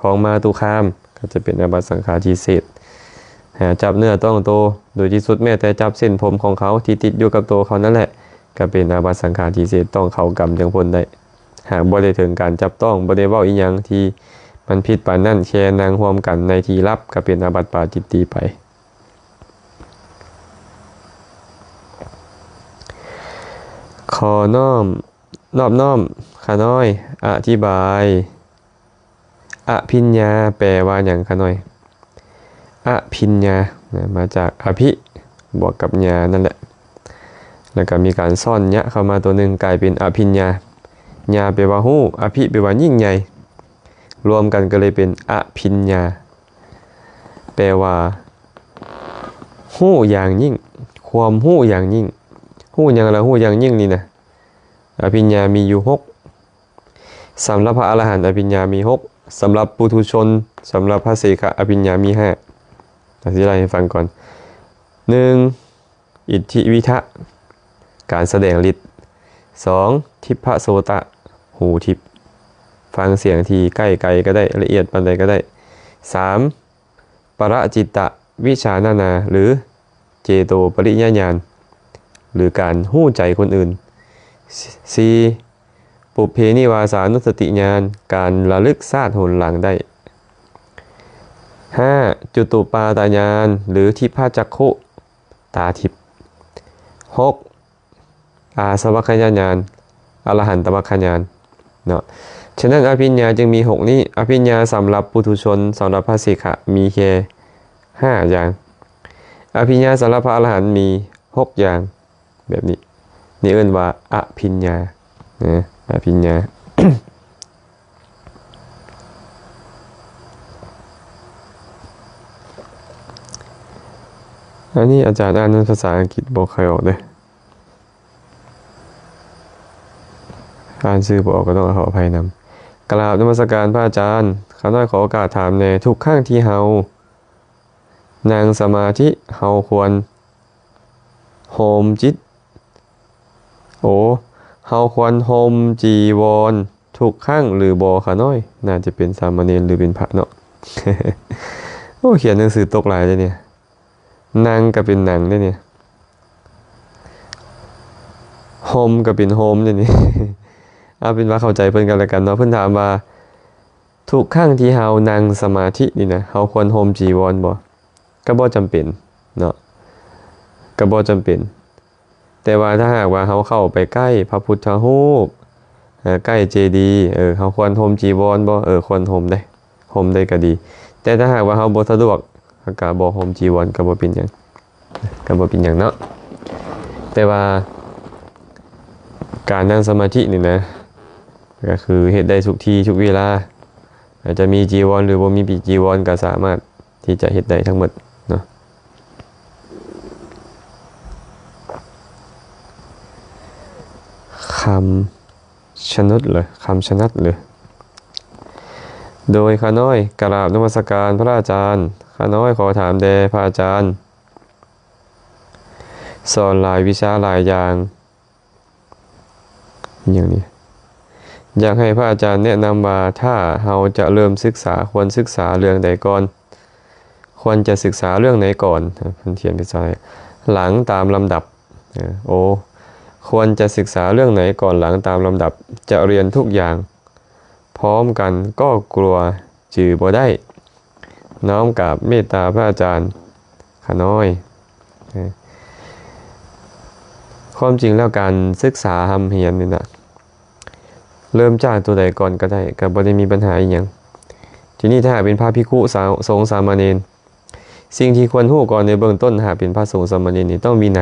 ຂອງມາຕຸຄາມ ກໍຈະເປັນອາບັດສັງຄາທິເສດ. ຫາກຈັບເນື້ອຕ້ອງໂຕ ໂດຍທີ່ສຸດແມ້ແຕ່ຈັບເສັ້ນຜົມຂອງເຂົາທີ່ຕິດຢູ່ກັບໂຕເຂົານັ້ນແຫຼະ ກໍເປັນອາບັດສັງຄາທິເສດ ຕ້ອງເຂົ້າກຳຈັ່ງພົ້ນໄດ້. ຫາກບໍ່ໄດ້ເຖິງການຈັບຕ້ອງ ບໍ່ໄດ້ເວົ້າອີ່ຫຍັງທີ່ມັນຜິດປານນັ້ນ ແຄ່ນັ່ງຮ່ວມກັນໃນທີ່ລັບ ກໍເປັນອາບັດປາຈິດຕີໄປ. ຂໍນ້ອມ ນອບນ້ອມ ຂ້ານ້ອຍ ອະທິບາຍ ອະພິນຍາ ແປວ່າຫຍັງ ຂ້ານ້ອຍ? ອະພິນຍາ ນະ ມາຈາກອະພິ ບວກກັບຍາ ນັ້ນແຫຼະ ແລ້ວກໍມີການຊ້ອນຍະເຂົ້າມາຕົວໜຶ່ງ ກາຍເປັນອະພິນຍາ. ຍາແປວ່າຮູ້ ອະພິແປວ່າຍິ່ງໃຫຍ່ ລວມກັນກໍເລີຍເປັນອະພິນຍາ ແປວ່າຮູ້ຢ່າງຍິ່ງ ຄວາມຮູ້ຢ່າງຍິ່ງ. ຮູ້ຫຍັງລະຮູ້ຢ່າງຍິ່ງນີ້ນະ? ອະພິນຍາມີຢູ່ຫົກ ສຳລັບພະອະລະຫັນອະພິນຍາມີຫົກ ສຳລັບປຸຖຸຊົນ ສຳລັບພະເສຂະອະພິນຍາມີຫ້າ. ອະທິບາຍໃຫ້ຟັງກ່ອນ ໜຶ່ງ ອິດທິວິທະ ການສະແດງລິດ. ສອງ ທິບພະໂສຕະ ຫູທິບ ຟັງສຽງທີ່ໃກ້ໄກກໍໄດ້ ລະອຽດປານໃດກໍໄດ້. ສາມ ປະລະຈິດຕະວິຈາລະນາ ຫຼື ເຈໂຕປະລິຍະຍານ ຫຼື ການຮູ້ໃຈຄົນອື່ນ. ສີ່ ໂພ ປຸບເພນິວາສານຸສະຕິຍານ ການລະລຶກຊາດຫົນຫຼັງໄດ້. ຫ້າ ຈຸຕຸປາຕະຍານ ຫຼື ທິບພະຈັກຂຸ ຕາທິບ. ຫົກ ອາສະວັກຂະຍະຍານ ອະລະຫັນຕະວັກຂະຍານເນາະ. ສະນັ້ນ ອະພິນຍາຈຶ່ງມີຫົກນີ້. ອະພິນຍາສຳລັບປຸຖຸຊົນ, ສຳລັບພະເສຂະ ມີແຄ່ຫ້າຢ່າງ. ອະພິນຍາສຳລັບພະອະລະຫັນມີຫົກຢ່າງ ແບບນີ້. ນີ້ເອີ້ນວ່າອະພິນຍານະ, ອະພິນຍາ. ອັນນີ້ອາຈານອ່ານເປັນພາສາອັງກິດບໍ່ຄ່ອຍອອກເດ້. ອ່ານຊື່ບໍ່ອອກກໍຕ້ອງຂໍອະໄພນຳ. ກາບນະມັດສະການພະອາຈານ. ຂ້ານ້ອຍຂໍໂອກາດຖາມແດ່, ທຸກຄັ້ງທີ່ເຮົານັ່ງສະມາທິ ເຮົາຄວນໂຮມຈິດ, ໂອ, ເຮົາຄວນໂຮມຈີວອນທຸກຄັ້ງຫຼືບໍ່ຂ້ານ້ອຍ? ໜ້າຈະເປັນສາມະເນນຫຼືເປັນພະເນາະ. ໂອ້ ຂຽນໜັງສືຕົກຫຼາຍເດ້ນີ້. ນັ່ງກໍເປັນໜັງເດ້ນີ້, ໂຮມກໍເປັນໂຮມເດ້ນີ້. ເອົາເປັນວ່າເຂົ້າໃຈເພິ່ນກັນແລ້ວກັນເນາະ. ເພິ່ນຖາມວ່າ ທຸກຄັ້ງທີ່ເຮົານັ່ງສະມາທິນີ້ນະ, ເຮົາຄວນໂຮມຈີວອນບໍ່? ກໍບໍ່ຈຳເປັນເນາະ, ກໍບໍ່ຈຳເປັນ. ແຕ່ວ່າຖ້າຫາກວ່າເຮົາເຂົ້າໄປໃກ້ພະພຸດທະຮູບ, ເອີ, ໃກ້ເຈດີ, ເອີ, ເຮົາຄວນໂຮມຈີວອນບໍ່? ເອີ, ຄວນໂຮມເດ້, ໂຮມໄດ້ກໍດີ. ແຕ່ຖ້າຫາກວ່າເຮົາບໍ່ສະດວກ, ເຮົາກໍບໍ່ໂຮມຈີວອນ, ກໍບໍ່ເປັນຫຍັງ, ກໍບໍ່ເປັນຫຍັງເນາະ. ແຕ່ວ່າການນັ່ງສະມາທິນີ້ນະ, ກໍຄືເຮັດໄດ້ທຸກທີ່ທຸກເວລາ, ອາດຈະມີຈີວອນ ຫຼື ບໍ່ມີຈີວອນ ກໍສາມາດ ທີ່ຈະເຮັດໄດ້ທັງໝົດເນາະ. ຄຳຊະໜົດເລີຍ, ຄຳຊະໜັດເລີຍ. ໂດຍຂ້ານ້ອຍກະລາບນະມັດສະການພະອາຈານ. ຂ້ານ້ອຍຂໍຖາມແດ່ພະອາຈານ, ສອນຫຼາຍວິຊາຫຼາຍຢ່າງ ຫຍັງນີ້ ຢາກໃຫ້ພະອາຈານແນະນຳວ່າ ຖ້າເຮົາຈະເລີ່ມສຶກສາ ຄວນສຶກສາເລື່ອງໃດກ່ອນ? ຄວນຈະສຶກສາເລື່ອງໃດກ່ອນ? ເພິ່ນຂຽນເປັນສາຍຫຼັງຕາມລຳດັບ. ໂອ ຄວນຈະສຶກສາເລື່ອງໃດກ່ອນຫຼັງຕາມລຳດັບ? ຈະຮຽນທຸກຢ່າງພ້ອມກັນກໍກົວຈື່ບໍ່ໄດ້. ນ້ອມກາບເມດຕາພະອາຈານຂ້ານ້ອຍ. ຄວາມຈິງແລ້ວການສຶກສາຮ່ຳຮຽນນີ້ນະ ເລີ່ມຈາກຕົວໃດກ່ອນກໍໄດ້, ກໍບໍ່ໄດ້ມີບັນຫາອີ່ຫຍັງ. ທີນີ້ຖ້າຫາກເປັນພະພິກຂຸ ສາ ສົງສາມະເນນ, ສິ່ງທີ່ຄວນຮູ້ກ່ອນໃນເບື້ອງຕົ້ນ ຫາກເປັນພະສົງສາມະເນນນີ້ ຕ້ອງວິໄນ.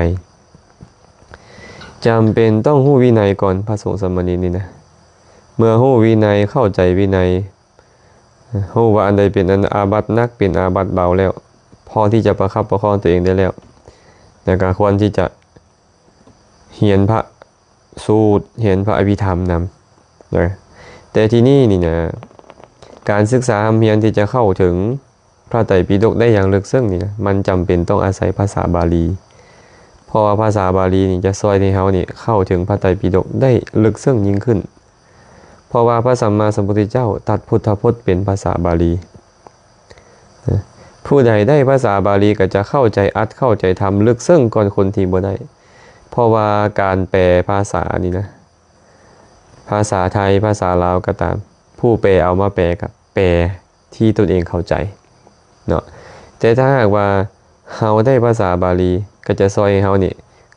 ຈຳເປັນຕ້ອງຮູ້ວິໄນກ່ອນ, ພະສົງສາມະເນນນີ້ນະ. ເມື່ອຮູ້ວິໄນ, ເຂົ້າໃຈວິໄນ, ຮູ້ວ່າອັນໃດເປັນອັນອາບັດໜັກ ເປັນອາບັດເບົາແລ້ວ, ພໍທີ່ຈະປະຄັບປະຄອງຕົວເອງໄດ້ແລ້ວ, ແລ້ວກໍຄວນທີ່ຈະຮຽນພະສູດ, ຮຽນພະອະພິທຳນຳນະ. ແຕ່ທີນີ້ນີ້ນະ, ການສຶກສາຮ່ຳຮຽນທີ່ຈະເຂົ້າເຖິງພະໄຕປິດົກໄດ້ຢ່າງເລິກເຊິ່ງນີ້ນະ, ມັນຈຳເປັນຕ້ອງອາໄສພາສາບາລີ, ເພາະວ່າພາສາບາລີນີ້ຈະຊ່ອຍໃຫ້ເຮົານີ້ເຂົ້າເຖິງພະໄຕປິດົກໄດ້ເລິກເຊິ່ງຍິ່ງຂຶ້ນ. ເພາະວ່າພະສຳມາສຳພຸດທະເຈົ້າຕັດພຸດທະພົດເປັນພາສາບາລີ. ຜູ້ໃດໄດ້ພາສາບາລີກໍຈະເຂົ້າໃຈອັດເຂົ້າໃຈທຳເລິກເຊິ່ງກ່ອນຄົນທີ່ບໍ່ໄດ້. ເພາະວ່າການແປພາສານີ້ນະ, ພາສາໄທ, ພາສາລາວກໍຕາມ, ຜູ້ແປເອົາມາແປກໍແປທີ່ຕົນເອງເຂົ້າໃຈເນາະ. ແຕ່ຖ້າຫາກວ່າ ເຮົາໄດ້ພາສາບາລີ ກໍຈະຊ່ອຍໃຫ້ເຮົານີ້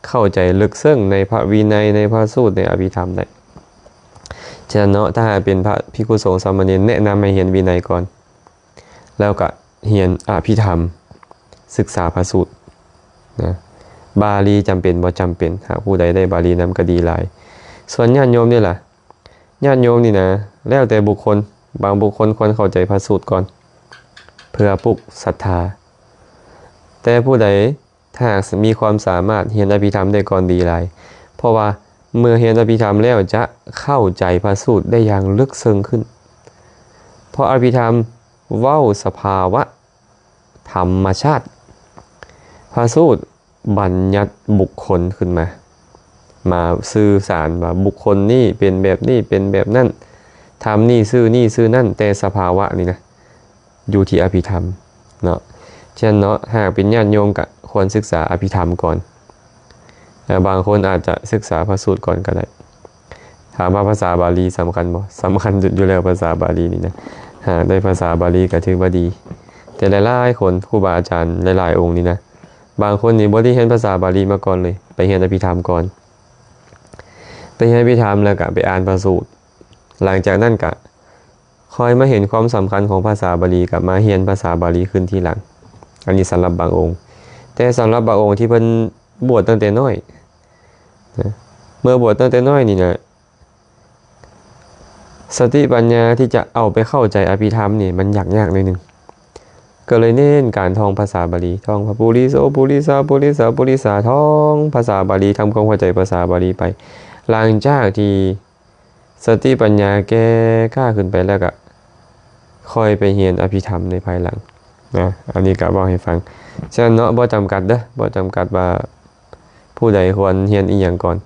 ເຂົ້າໃຈເລິກເຊິ່ງໃນພະວິໄນ, ໃນພະສູດ, ໃນອະພິທຳໄດ້. ສະນັ້ນເນາະ, ຖ້າຫາກເປັນພະພິກຂຸສົງສາມະເນນ ແນະນຳໃຫ້ຮຽນວິໄນກ່ອນ, ແລ້ວກະຮຽນອະພິທຳ, ສຶກສາພະສູດນະ. ບາລີຈຳເປັນບໍ່? ຈຳເປັນ. ຫາກຜູ້ໃດໄດ້ບາລີນຳກໍດີຫຼາຍ. ສ່ວນຍາດໂຍມນີ້ລະ? ຍາດໂຍມນີ້ນະ ແລ້ວແຕ່ບຸກຄົນ, ບາງບຸກຄົນຄວນເຂົ້າໃຈພະສູດກ່ອນ ເພື່ອປຸກສັດທາ. ແຕ່ຜູ້ໃດ ຖ້າຫາກມີຄວາມສາມາດຮຽນອະພິທຳໄດ້ກ່ອນດີຫຼາຍ, ເພາະວ່າເມື່ອຮຽນອະພິທຳແລ້ວຈະເຂົ້າໃຈພະສູດໄດ້ຢ່າງເລິກເຊິ່ງຂຶ້ນ. ເພາະອະພິທຳເວົ້າສະພາວະ ທຳມະຊາດ. ພະສູດບັນຍັດບຸກຄົນຂຶ້ນມາ, ມາສື່ສານວ່າບຸກຄົນນີ້ເປັນແບບນີ້ ເປັນແບບນັ້ນ, ທຳນີ້ຊື່ນີ້ຊື່ນັ້ນ, ແຕ່ສະພາວະນີ້ນະ ຢູ່ທີ່ອະພິທຳເນາະ. ສະນັ້ນເນາະ, ຫາກເປັນຍາດໂຍມກະຄວນສຶກສາອະພິທຳກ່ອນ. ແລະ ບາງຄົນອາດຈະສຶກສາພະສູດກ່ອນກໍໄດ້. ເ ຖາມວ່າພາສາບາລີສຳຄັນບໍ່? ສຳຄັນຢູ່ແລ້ວ ພາສາບາລີນີ້ນະ. ຫາກໄດ້ພາສາບາລີກໍຖືວ່າດີ. ແຕ່ຫຼາຍໆຄົນ ຄູບາອາຈານຫຼາຍໆອົງນີ້ນະ ບາງຄົນນີ້ບໍ່ໄດ້ຮຽນພາສາບາລີມາກ່ອນເລີຍ, ໄປຮຽນອະພິທຳກ່ອນ, ໄປຮຽນອະພິທຳແລ້ວກໍໄປອ່ານພະສູດ, ຫຼັງຈາກນັ້ນກໍຄ່ອຍມາເຫັນຄວາມສຳຄັນຂອງພາສາບາລີ ກໍມາຮຽນພາສາບາລີຂຶ້ນທີຫຼັງ. ອັນນີ້ສຳລັບບາງອົງ. ແຕ່ສຳລັບບາງອົງທີ່ເພິ່ນບວດຕັ້ງແຕ່ນ້ອຍນະ, ເມື່ອບວດຕັ້ງແຕ່ນ້ອຍນີ້ນະ ສະຕິປັນຍາທີ່ຈະເອົາໄປເຂົ້າໃຈອະພິທຳນີ້ ມັນຍາກໆໜ້ອຍໜຶ່ງ, ກໍເລີຍເນັ້ນການທ່ອງພາສາບາລີ, ທ່ອງພະປູລິໂສ ປູລິສາ ປູລິສາ ປູລິສາ, ທ່ອງພາສາບາລີ, ທຳຄວາມເຂົ້າໃຈພາສາບາລີໄປ. ຫຼັງຈາກທີ່ສະຕິປັນຍາແກ່ກ້າຂຶ້ນໄປແລ້ວ ກໍຄ່ອຍໄປຮຽນອະພິທຳໃນພາຍຫຼັງນະ. ອັນນີ້ກໍເວົ້າໃຫ້ຟັງ. ສະນັ້ນເນາະ, ບໍ່ຈຳກັດເດີ້, ບໍ່ຈຳກັດວ່າຜູ້ໃດຄວນຮຽນອີ່ຫຍັງກ່ອນ.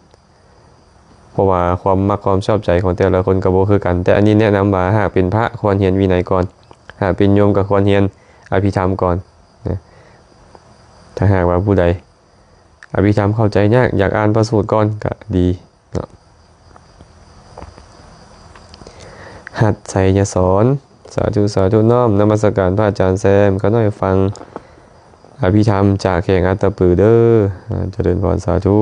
ເພາະວ່າຄວາມມັກຄວາມຊອບໃຈຂອງແຕ່ລະຄົນກໍບໍ່ຄືກັນ, ແຕ່ອັນນີ້ແນະນຳວ່າ ຫາກເປັນພະຄວນຮຽນວິໄນກ່ອນ, ຫາກເປັນໂຍມກໍຄວນຮຽນອະພິທຳກ່ອນນະ. ຖ້າຫາກວ່າຜູ້ໃດອະພິທຳເຂົ້າໃຈຍາກ, ຢາກອ່ານພະສູດກ່ອນກໍດີເນາະ. ຫັດໄຊຍະສອນ, ສາທຸ ສາທຸ. ນ້ອມນະມັດສະການພະອາຈານແຊມ, ຂ້ານ້ອຍຟັງອະພິທຳຈາກແຂວງອັດຕະປືເດີ້. ອາ ຈະເລີນພອນ, ສາທຸ.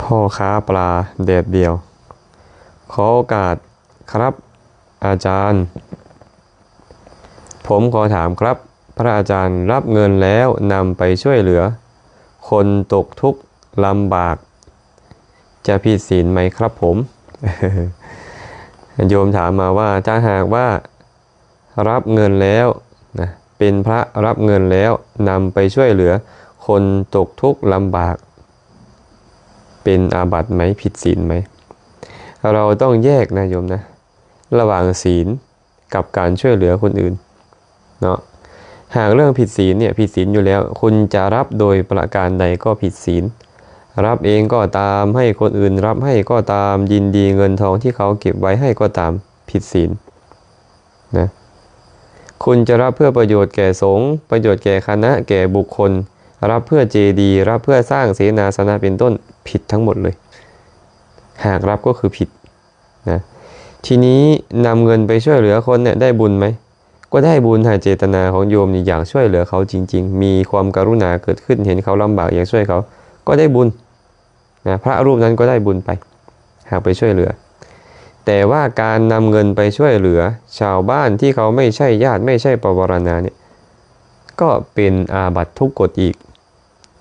ພໍ່ຄ້າປາແດດດ່ຽວ. ຂໍໂອກາດຄັບອາຈານ, ຜົມຂໍຖາມຄັບ ພະອາຈານ, ຮັບເງິນແລ້ວນຳໄປຊ່ວຍເຫຼືອຄົນຕົກທຸກລຳບາກ ຈະຜິດສິນໄໝຄັບຜົມ? ໂຍມຖາມມາວ່າ ຖ້າຫາກວ່າ ຮັບເງິນແລ້ວນະ, ເປັນພະຮັບເງິນແລ້ວນຳໄປຊ່ວຍເຫຼືອຄົນຕົກທຸກລຳບາກ ເປັນອາບັດໄໝ? ຜິດສິນໄໝ? ເຮົາຕ້ອງແຍກນະໂຍມນະ, ລະຫວ່າງສິນກັບການຊ່ວຍເຫຼືອຄົນອື່ນເນາະ. ຫາກເລື່ອງຜິດສິນເນຍ ຜິດສິນຢູ່ແລ້ວ, ຄຸນຈະຮັບໂດຍປະການໃດກໍຜິດສິນ, ຮັບເອງກໍຕາມ, ໃຫ້ຄົນອື່ນຮັບໃຫ້ກໍຕາມ, ຍິນດີເງິນທອງທີ່ເຂົາເກັບໄວ້ໃຫ້ກໍຕາມ, ຜິດສິນ. ນະ, ຄຸນຈະຮັບເພື່ອປະໂຫຍດແກ່ສົງ, ປະໂຫຍດແກ່ຄະນະ, ແກ່ບຸກຄົນ, ຮັບເພື່ອເຈດີ, ຮັບເພື່ອສ້າງເສນາສະນະເປັນຕົ້ນ, ຜິດທັງໝົດເລີຍ. ຫາກຮັບກໍຄືຜິດນະ. ທີນີ້ນຳເງິນໄປຊ່ວຍເຫຼືອຄົນເນຍ ໄດ້ບຸນໄໝ? ກໍໄດ້ບຸນ. ຫາກເຈດຕະນາຂອງໂຍມນີ້ຢາກຊ່ວຍເຫຼືອເຂົາຈິງໆ, ມີຄວາມກະລຸນາເກີດຂຶ້ນ, ເຫັນເຂົາລຳບາກ ຢາກຊ່ວຍເຂົາ, ກໍໄດ້ບຸນ. ນະ, ພະຮູບນັ້ນກໍໄດ້ບຸນໄປ ຫາກໄປຊ່ວຍເຫຼືອ. ແຕ່ວ່າການນຳເງິນໄປຊ່ວຍເຫຼືອຊາວບ້ານທີ່ເຂົາໄມ່ໃຊ່ຍາດ ໄມ່ໃຊ່ປະວາລະນາເນຍ ກໍເປັນອາບັດທຸກກົດອີກ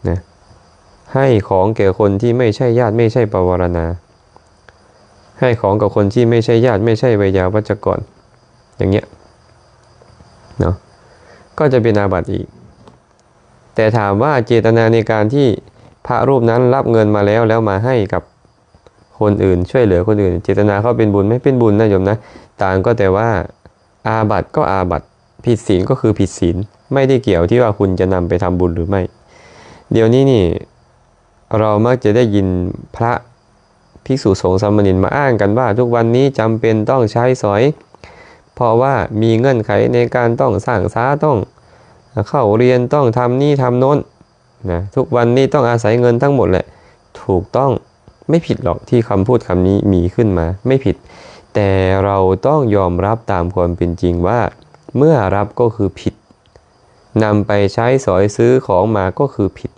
ນະ. ໃຫ້ຂອງແກ່ຄົນທີ່ໄມ່ໃຊ່ຍາດ ໄມ່ໃຊ່ປະວາລະນາ, ໃຫ້ຂອງກັບຄົນທີ່ໄມ່ໃຊ່ຍາດ ໄມ່ໃຊ່ໄວຍາວັດຈະກອນ ຢ່າງເນີ້ຍເນາະ ກໍຈະເປັນອາບັດອີກ. ແຕ່ຖາມວ່າເຈດຕະນາໃນການທີ່ພະຮູບນັ້ນຮັບເງິນມາແລ້ວ ແລ້ວມາໃຫ້ກັບຄົນອື່ນ ຊ່ວຍເຫຼືອຄົນອື່ນ ເຈດຕະນາເຂົາເປັນບຸນໄໝ? ເປັນບຸນນະໂຍມນະ. ຕ່າງກໍແຕ່ວ່າອາບັດກໍອາບັດ, ຜິດສິນກໍຄືຜິດສິນ, ໄມ່ໄດ້ກ່ຽວທີ່ວ່າຄຸນຈະນຳໄປທຳບຸນຫຼືໄມ່. ດຽວນີ້ນີ້ ເຮົາມັກຈະໄດ້ຍິນພະ ພິກສຸສົງສາມະເນນມາອ້າງກັນວ່າ ທຸກວັນນີ້ຈຳເປັນຕ້ອງໃຊ້ສອຍ ເພາະວ່າມີເງື່ອນໄຂໃນການຕ້ອງສ້າງສາ ຕ້ອງເຂົ້າຮຽນ ຕ້ອງທຳນີ້ທຳໂນ້ນນະ, ທຸກວັນນີ້ຕ້ອງອາໄສເງິນທັງໝົດແຫຼະ. ຖືກຕ້ອງ, ໄມ່ຜິດຫຼອກທີ່ຄຳພູດຄຳນີ້ມີຂຶ້ນມາ, ໄມ່ຜິດ. ແຕ່ເຮົາຕ້ອງຍອມຮັບຕາມຄວາມເປັນຈິງວ່າ ເມື່ອຮັບກໍຄືຜິດ, ນຳໄປໃຊ້ສອຍຊື້ຂອງມາກໍຄືຜິດ.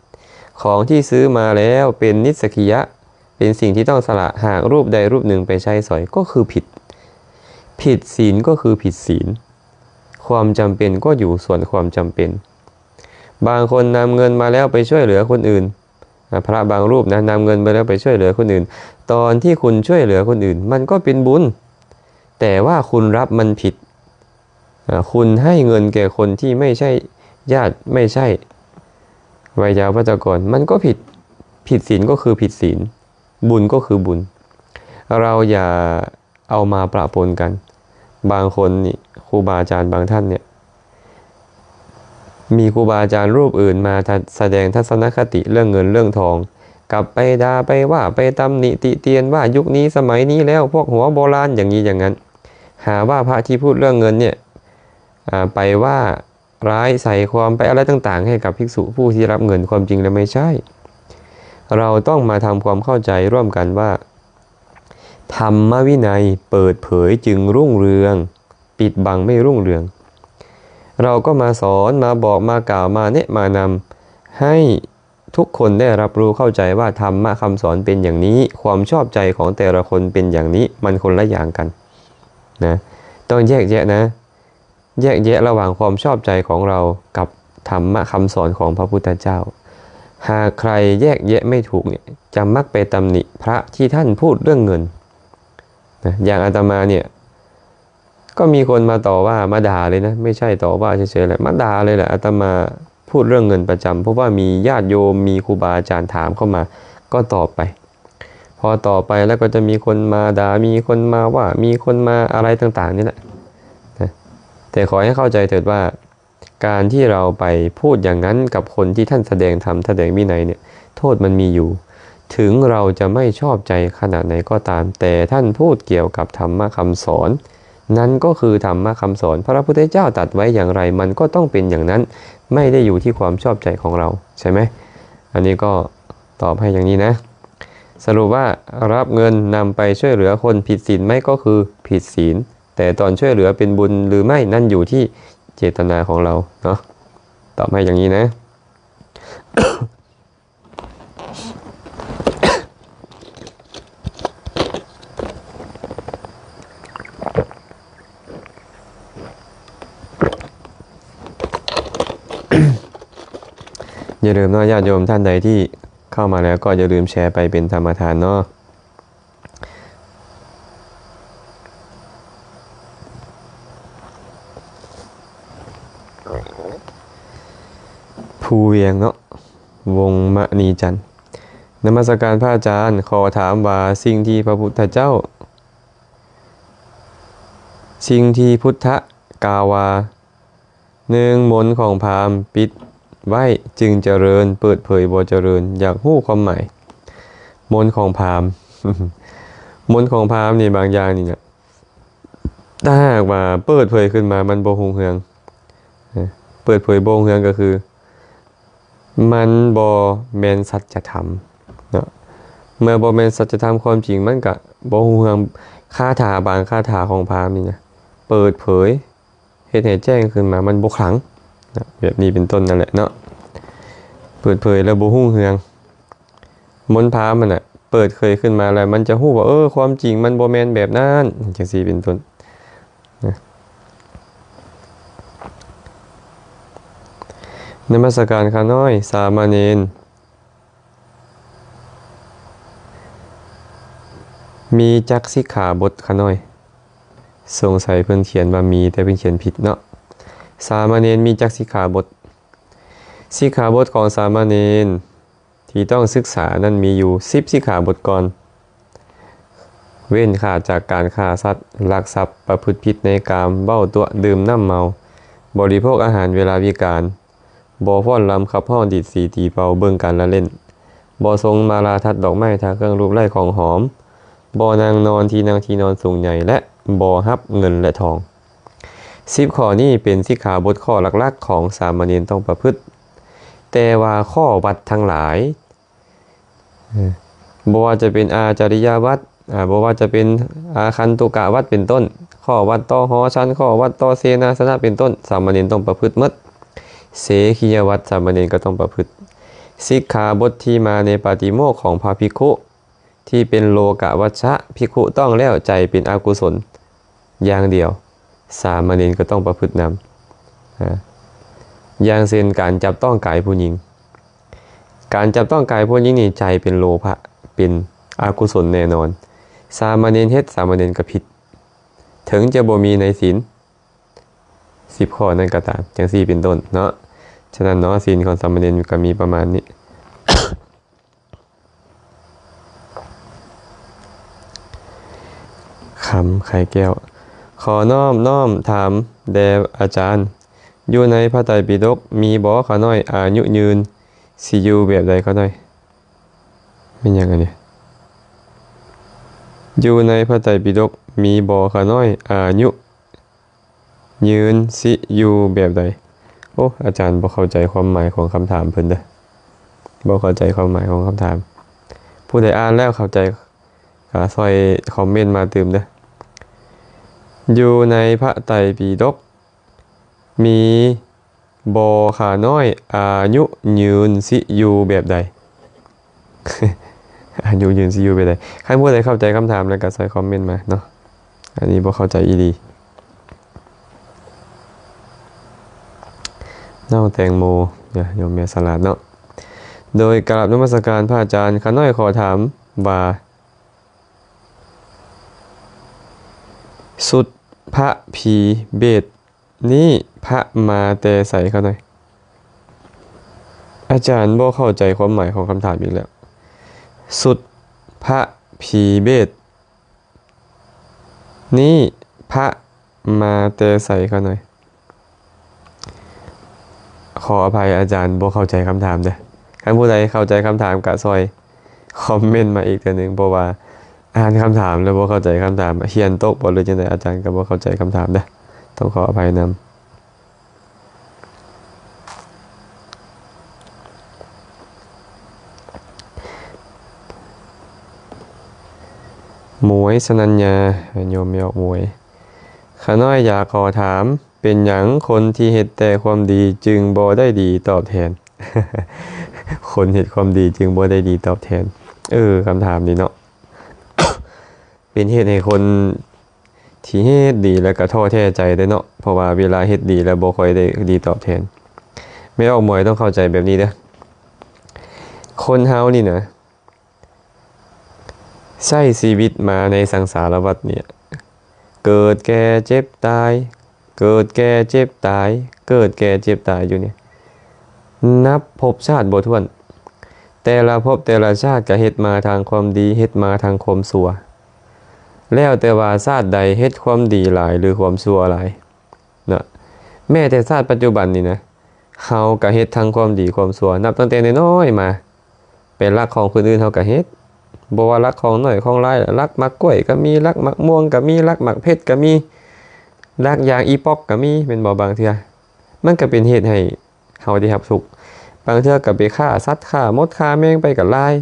ຂອງທີ່ຊື້ມາແລ້ວເປັນນິດສະກິຍະ, ເປັນສິ່ງທີ່ຕ້ອງສະຫຼະ, ຫາກຮູບໃດຮູບໜຶ່ງໄປໃຊ້ສອຍກໍຄືຜິດ. ຜິດສິນກໍຄືຜິດສິນ, ຄວາມຈຳເປັນກໍຢູ່ສ່ວນຄວາມຈຳເປັນ. ບາງຄົນນຳເງິນມາແລ້ວໄປຊ່ວຍເຫຼືອຄົນອື່ນ, ອາ, ພະບາງຮູບນະ, ນຳເງິນມາແລ້ວໄປຊ່ວຍເຫຼືອຄົນອື່ນ. ຕອນທີ່ຄຸນຊ່ວຍເຫຼືອຄົນອື່ນ, ມັນກໍເປັນບຸນ, ແຕ່ວ່າຄຸນຮັບມັນຜິດ. ອາ, ຄຸນໃຫ້ເງິນແກ່ຄົນທີ່ໄມ່ໃຊ່ຍາດ, ໄມ່ໃຊ່ໄວຍາວັດຈະກອນ, ມັນກໍຜິດ. ຜິດສິນກໍຄືຜິດສິນ, ບຸນກໍຄືບຸນ. ເຮົາຢ່າເອົາມາປະປົນກັນ. ບາງຄົນນີ້, ຄູບາອາຈານບາງທ່ານເນຍ, ມີຄູບາອາຈານຮູບອື່ນມາທັດ ສະແດງທັດສະນະຄະຕິເລື່ອງເງິນເລື່ອງທອງ, ກັບໄປດ່າໄປວ່າໄປຕຳໜິຕິຕຽນວ່າ ຍຸກນີ້ສະໄໝນີ້ແລ້ວ ພວກຫົວໂບລານ ຢ່າງນີ້ຢ່າງນັ້ນ. ຫາວ່າພະທີ່ພູດເລື່ອງເງິນເນຍ, ອາ, ໄປວ່າ ร้ายใส่ความ ไปอะไรต่างๆ ให้กับภิกษุผู้ที่รับเงิน ความจริงแล้วไม่ใช่ เราต้องมาทำความเข้าใจร่วมกันว่า ธรรมวินัยเปิดเผยจึงรุ่งเรือง ปิดบังไม่รุ่งเรือง เราก็มาสอน มาบอก มากล่าว มาแนะ มานำ ให้ทุกคนได้รับรู้เข้าใจว่าธรรมะคำสอนเป็นอย่างนี้ ความชอบใจของแต่ละคนเป็นอย่างนี้ มันคนละอย่างกันนะ ต้องแยกแยะนะ แยกแยะระหว่างความชอบใจของเรากับธรรมะคำสอนของพระพุทธเจ้า หากใครแยกแยะไม่ถูกเนี่ย จะมักไปตำหนิพระที่ท่านพูดเรื่องเงินนะ อย่างอาตมาเนี่ย ก็มีคนมาต่อว่า มาด่าเลยนะ ไม่ใช่ต่อว่าเฉยๆแหละ มาด่าเลยแหละ อาตมาพูดเรื่องเงินประจำ เพราะว่ามีญาติโยม มีครูบาอาจารย์ถามเข้ามา ก็ตอบไป พอตอบไปแล้วก็จะมีคนมาด่า มีคนมาว่า มีคนมาอะไรต่างๆนี่แหละนะ แต่ขอให้เข้าใจเถิดว่า การที่เราไปพูดอย่างนั้นกับคนที่ท่านแสดงธรรม แสดงวินัยเนี่ย โทษมันมีอยู่ ถึงเราจะไม่ชอบใจขนาดไหนก็ตาม แต่ท่านพูดเกี่ยวกับธรรมะคำสอน นั้นก็คือธรรมะคำสอน พระพุทธเจ้าตรัสไว้อย่างไร มันก็ต้องเป็นอย่างนั้น ไม่ได้อยู่ที่ความชอบใจของเรา ใช่ไหม อันนี้ก็ตอบให้อย่างนี้นะ สรุปว่ารับเงินนำไปช่วยเหลือคนผิดศีลไหม ก็คือผิดศีล แต่ตอนช่วยเหลือเป็นบุญหรือไม่ นั่นอยู่ที่เจตนาของเราเนาะ ตอบให้อย่างนี้นะ อย่าลืมเนาะ ญาติโยมท่านใดที่เข้ามาแล้วก็อย่าลืมแชร์ไปเป็นธรรมทานเนาะ ภูเวียงเนาะ วงศ์มณีจันทร์ นมัสการพระอาจารย์ ขอถามว่าสิ่งที่พระพุทธเจ้า สิ่งที่พุทธะกล่าวว่า หนึ่ง มนต์ของพราหมณ์ปิดไว้จึงเจริญ เปิดเผยบ่เจริญ อยากฮู้ความหมาย มนต์ของพราหมณ์ มนต์ของพราหมณ์นี่บางอย่างนี่นะ ถ้าหากว่าเปิดเผยขึ้นมามันบ่รุ่งเรือง เปิดเผยบ่รุ่งเรืองก็คือ มันบ่แม่นสัจธรรมเนาะ เมื่อบ่แม่นสัจธรรม ความจริงมันก็บ่รุ่งเรือง คาถาบางคาถาของพราหมณ์นี่นะ เปิดเผย เฮ็ดให้แจ้งขึ้นมา มันบ่ขลังนะ แบบนี้เป็นต้นนั่นแหละเนาะ เปิดเผยแล้วบ่รุ่งเรือง มนต์พราหมณ์หั่นน่ะ เปิดเผยขึ้นมาแล้ว มันจะฮู้ว่า เออ ความจริงมันบ่แม่นแบบนั้น จั่งซี้เป็นต้นนะ นมัสการข้าน้อย สามเณร มีจักสิกขาบทข้าน้อย สงสัยเพิ่นเขียนว่ามี แต่เพิ่นเขียนผิดเนาะ สามเณรมีจักสิกขาบท สิกขาบทของสามเณรที่ต้องศึกษานั้นมีอยู่สิบสิกขาบทก่อน เว้นขาดจากการฆ่าสัตว์ ลักทรัพย์ ประพฤติผิดในกาม เว้าตั๋วะ ดื่มน้ำเมา บริโภคอาหารเวลาวิกาล บ่ฟ้อนรำขับฮ้อง ดีดสีตีเป่า เบิ่งการละเล่น บ่ทรงมาลาทัดดอกไม้ ทาเครื่องลูบไล้ของหอม บ่นั่งนอนที่นั่งที่นอนสูงใหญ่ และบ่ฮับเงินและทอง สิบข้อนี้เป็นสิกขาบทข้อหลักๆของสามเณรต้องประพฤติ แต่ว่าข้อวัตรทั้งหลาย เอ่อ บ่ว่าจะเป็นอาจาริยวัตร อ่า บ่ว่าจะเป็นอาคันตุกะวัตรเป็นต้น ข้อวัตรต่อหอฉัน ข้อวัตรต่อเสนาสนะเป็นต้น สามเณรต้องประพฤติหมด เสขียวัตร สามเณรก็ต้องประพฤติ สิกขาบทที่มาในปาฏิโมกข์ของพระภิกขุ ที่เป็นโลกวัชชะ ภิกขุต้องแล้ว ใจเป็นอกุศลอย่างเดียว สามเณรก็ต้องประพฤตินำ อ่า อย่างเช่น การจับต้องกายผู้หญิง การจับต้องกายผู้หญิงนี่ ใจเป็นโลภะ เป็นอกุศลแน่นอน สามเณรเฮ็ด สามเณรก็ผิด ถึงจะบ่มีในศีลสิบข้อนั้นก็ตาม จั่งซี้เป็นต้นเนาะ ฉะนั้นเนาะ ศีลของสามเณรก็มีประมาณนี้ คำไข่แก้ว ขอน้อมน้อมถามแด่อาจารย์ อยู่ในพระไตรปิฎกมีบ่ ข้าน้อย อายุยืนสิอยู่แบบใด ข้าน้อย แม่นหยังอันนี้ อยู่ในพระไตรปิฎกมีบ่ ข้าน้อย อายุ ยืนสิอยู่แบบใด ໂອ້ ອາຈານບໍ່ເຂົ້າໃຈຄວາມໝາຍຂອງຄຳຖາມເພິ່ນເດີ້ ບໍ່ເຂົ້າໃຈຄວາມໝາຍຂອງຄຳຖາມ. ຜູ້ໃດອ່ານແລ້ວເຂົ້າໃຈ ກໍຊ່ອຍຄອມເມັນມາຕື່ມເດີ້. ຢູ່ໃນພະໄຕປິດົກ ມີບໍ່ຂ້ານ້ອຍ ອາຍຸຍືນຊິຢູ່ແບບໃດ? ອາຍຸຍືນຊິຢູ່ແບບໃດ? ຄັນຜູ້ໃດເຂົ້າໃຈຄຳຖາມແລ້ວກໍຊ່ອຍຄອມເມັນມາເນາະ. ອັນນີ້ບໍ່ເຂົ້າໃຈອີ່ຫຼີ. ນ້ອງແຕງໂມ ໂຍມແມ່ສະຫຼາດເນາະ. ໂດຍກາບນະມັດສະການພະອາຈານ, ຂ້ານ້ອຍຂໍຖາມວ່າ ຊຸດພະຜີເບດນີ້ພະມາແຕ່ໃສຂະນ້ອຍ? ອາຈານບໍ່ເຂົ້າໃຈຄວາມໝາຍຂອງຄຳຖາມອີກແລ້ວ. ຊຸດພະຜີເບດນີ້ພະມາແຕ່ໃສຂະນ້ອຍ? ຂໍອະໄພອາຈານບໍ່ເຂົ້າໃຈຄຳຖາມເດີ້. ຄັນຜູ້ໃດເຂົ້າໃຈຄຳຖາມກະຊ່ອຍຄອມເມັນມາອີກເທື່ອໜຶ່ງ, ເພາະວ່າອ່ານຄຳຖາມແລ້ວບໍ່ເຂົ້າໃຈຄຳຖາມ, ຮຽນຕົກບໍ່ ຫຼືຈັ່ງໃດ ອາຈານກໍບໍ່ເຂົ້າໃຈຄຳຖາມເດີ້. ຕ້ອງຂໍອະໄພນຳ. ໝວຍ ສະນັນຍາ, ໂຍມແມ່ອອກໝວຍ. ຂ້ານ້ອຍຢາກຂໍຖາມ, ເປັນຫຍັງຄົນທີ່ເຮັດແຕ່ຄວາມດີຈຶ່ງບໍ່ໄດ້ດີຕອບແທນ? ຄົນເຮັດຄວາມດີຈຶ່ງບໍ່ໄດ້ດີຕອບແທນ. ເອີ ຄຳຖາມນີ້ເນາະ. ເປັນເຫດໃຫ້ຄົນທີ່ເຮັດດີແລ້ວກໍທໍ້ແທ້ໃຈເດ້ເນາະ, ເພາະວ່າເວລາເຮັດດີແລ້ວບໍ່ຄ່ອຍໄດ້ດີຕອບແທນ. ແມ່ອອກໝວຍຕ້ອງເຂົ້າໃຈແບບນີ້ເດີ້. ຄົນເຮົານີ້ນະ ໃຊ້ຊີວິດມາໃນສັງສາລະວັດນີ້ ເກີດແກ່ເຈັບຕາຍ ເກີດແກ່ເຈັບຕາຍ ເກີດແກ່ເຈັບຕາຍຢູ່ນີ້ ນັບພົບຊາດບໍ່ຖ້ວນ. ແຕ່ລະພົບແຕ່ລະຊາດກໍເຮັດມາທາງຄວາມດີ ເຮັດມາທາງຄວາມຊົ່ວ, ແລ້ວແຕ່ວ່າຊາດໃດເຮັດຄວາມດີຫຼາຍ ຫຼື ຄວາມຊົ່ວຫຼາຍເນາະ. ແມ້ແຕ່ຊາດປັດຈຸບັນນີ້ນະ ເຮົາກໍເຮັດທັງຄວາມດີຄວາມຊົ່ວ ນັບຕັ້ງແຕ່ນ້ອຍໆມາ. ໄປລັກຂອງຄົນອື່ນເຮົາກໍເຮັດ, ບໍ່ວ່າລັກຂອງນ້ອຍຂອງຫຼາຍ, ລັກໝາກກ້ວຍກໍມີ, ລັກໝາກມ່ວງກໍມີ, ລັກໝາກເຜັດກໍມີ, ລັກຢາງອີປ໋ອກກໍມີ ແມ່ນບໍ່? ບາງເທື່ອມັນກໍເປັນເຫດໃຫ້ເຮົາໄດ້ຮັບທຸກ. ບາງເທື່ອກໍໄປຂ້າສັດ ຂ້າມົດ ຂ້າແມງໄປກໍຫຼາຍ.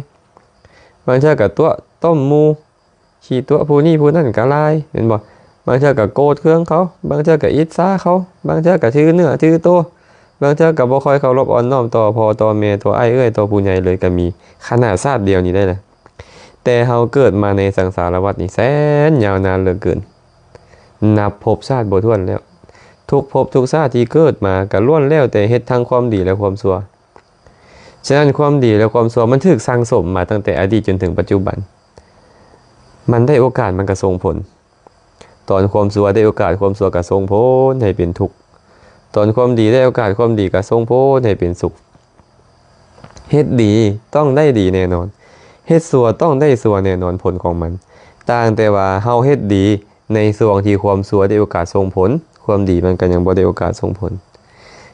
ບາງເທື່ອກໍຕົວະຕົ້ມໝູ່ ຂີ້ຕົວະຜູ້ນີ້ຜູ້ນັ້ນກໍຫຼາຍ ແມ່ນບໍ່? ບາງເທື່ອກໍໂກດເຄືອງເຂົາ, ບາງເທື່ອກໍອິດສາເຂົາ, ບາງເທື່ອກໍຖືເນື້ອຖືໂຕ, ບາງເທື່ອກໍບໍ່ຄ່ອຍເຄົາລົບອ່ອນນ້ອມຕໍ່ພໍ່ຕໍ່ແມ່ ຕໍ່ອ້າຍເອື້ອຍ ຕໍ່ຜູ້ໃຫຍ່ເລີຍກໍມີ, ຂະໜາດຊາດດຽວນີ້ໄດ້ລະ. ແຕ່ເຮົາເກີດມາໃນສັງສາລະວັດນີ້ແສນຍາວນານເຫຼືອເກີນ, ນັບພົບຊາດບໍ່ຖ້ວນແລ້ວ. ທຸກພົບທຸກຊາດທີ່ເກີດມາກໍລ້ວນແລ້ວແຕ່ເຮັດທັງຄວາມດີ ແລະ ຄວາມຊົ່ວ. ສະນັ້ນ ຄວາມດີ ແລະ ຄວາມຊົ່ວມັນຖືກສັ່ງສົມມາຕັ້ງແຕ່ອະດີດຈົນເຖິງປັດຈຸບັນ. ມັນໄດ້ໂອກາດມັນກໍສົ່ງຜົນ. ຕອນຄວາມຊົ່ວໄດ້ໂອກາດ ຄວາມຊົ່ວກໍສົ່ງຜົນໃຫ້ເປັນທຸກ. ຕອນຄວາມດີໄດ້ໂອກາດ ຄວາມດີກໍສົ່ງຜົນໃຫ້ເປັນສຸກ. ເຮັດດີຕ້ອງໄດ້ດີແນ່ນອນ, ເຮັດຊົ່ວຕ້ອງໄດ້ຊົ່ວແນ່ນອນ ຜົນຂອງມັນ. ຕ່າງແຕ່ວ່າເຮົາເຮັດດີໃນຊ່ວງທີ່ຄວາມຊົ່ວໄດ້ໂອກາດສົ່ງຜົນ, ຄວາມດີມັນກໍຍັງບໍ່ໄດ້ໂອກາດສົ່ງຜົນ.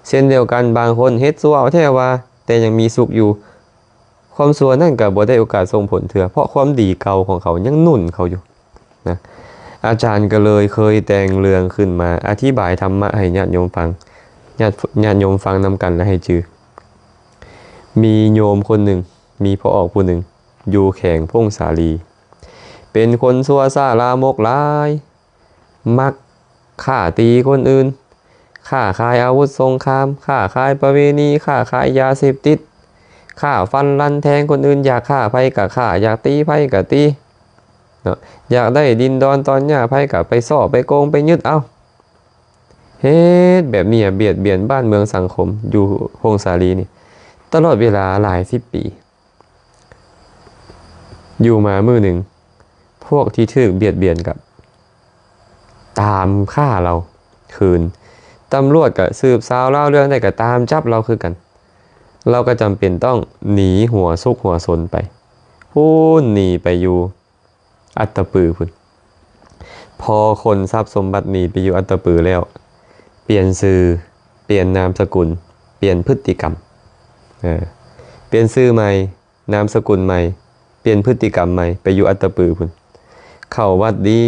ເຊັ່ນດຽວກັນ, ບາງຄົນເຮັດຊົ່ວເອົາແທ້ວ່າ ແຕ່ຍັງມີສຸກຢູ່, ຄວາມຊົ່ວນັ້ນກໍບໍ່ໄດ້ໂອກາດສົ່ງຜົນເທື່ອ ເພາະຄວາມດີເກົ່າຂອງເຂົາຍັງໜູນເຂົາຢູ່ນະ. ອາຈານກໍເລີຍເຄີຍແຕ່ງເລື່ອງຂຶ້ນມາອະທິບາຍທຳມະໃຫ້ຍາດໂຍມຟັງ, ຍາດ ຍາດໂຍມຟັງນຳກັນ ແລະ ໃຫ້ຈື່. ມີໂຍມຄົນໜຶ່ງ, ມີພໍ່ອອກຜູ້ໜຶ່ງ ຢູ່ແຂວງຜົ້ງສາລີ, ເປັນຄົນຊົ່ວຊ້າລາມົກຫຼາຍ, ມັກຂ້າຕີຄົນອື່ນ, ຄ້າຂາຍອາວຸດສົງຄາມ, ຄ້າຂາຍປະເວນີ, ຄ້າຂາຍຢາເສບຕິດ, ຂ້າຟັນລັນແທງຄົນອື່ນ, ຢາກຂ້າໃຜກໍຂ້າ, ຢາກຕີໃຜກໍຕີເນາະ, ຢາກໄດ້ດິນດອນຕອນຫຍ້າໃຜກໍໄປສໍ້ໄປໂກງໄປຍຶດເອົາ. ເຮັດແບບນີ້ ບຽດບຽນບ້ານເມືອງສັງຄົມຢູ່ຜົ້ງສາລີນີ້ ຕະຫຼອດເວລາຫຼາຍສິບປີ. ຢູ່ມາມື້ໜຶ່ງ ພວກທີ່ຖືກບຽດບຽນກໍຕາມຂ້າລາວຄືນ. ຕຳຫຼວດກໍສືບສາວລາວເລື່ອງໄດ້ ກໍຕາມຈັບລາວຄືກັນ. ລາວກໍຈຳເປັນຕ້ອງໜີຫົວຊຸກຫົວຊົນໄປ ພຸ້ນ ໜີໄປຢູ່ອັດຕະປືພຸ້ນ. ພໍຂົນຊັບສົມບັດໜີໄປຢູ່ອັດຕະປືແລ້ວ ປ່ຽນຊື່, ປ່ຽນນາມສະກຸນ, ປ່ຽນພຶດຕິກຳ, ເອີ, ປ່ຽນຊື່ໃໝ່, ນາມສະກຸນໃໝ່, ປ່ຽນພຶດຕິກຳໃໝ່, ໄປຢູ່ອັດຕະປືພຸ້ນ. ເຂົ້າວັດດີ,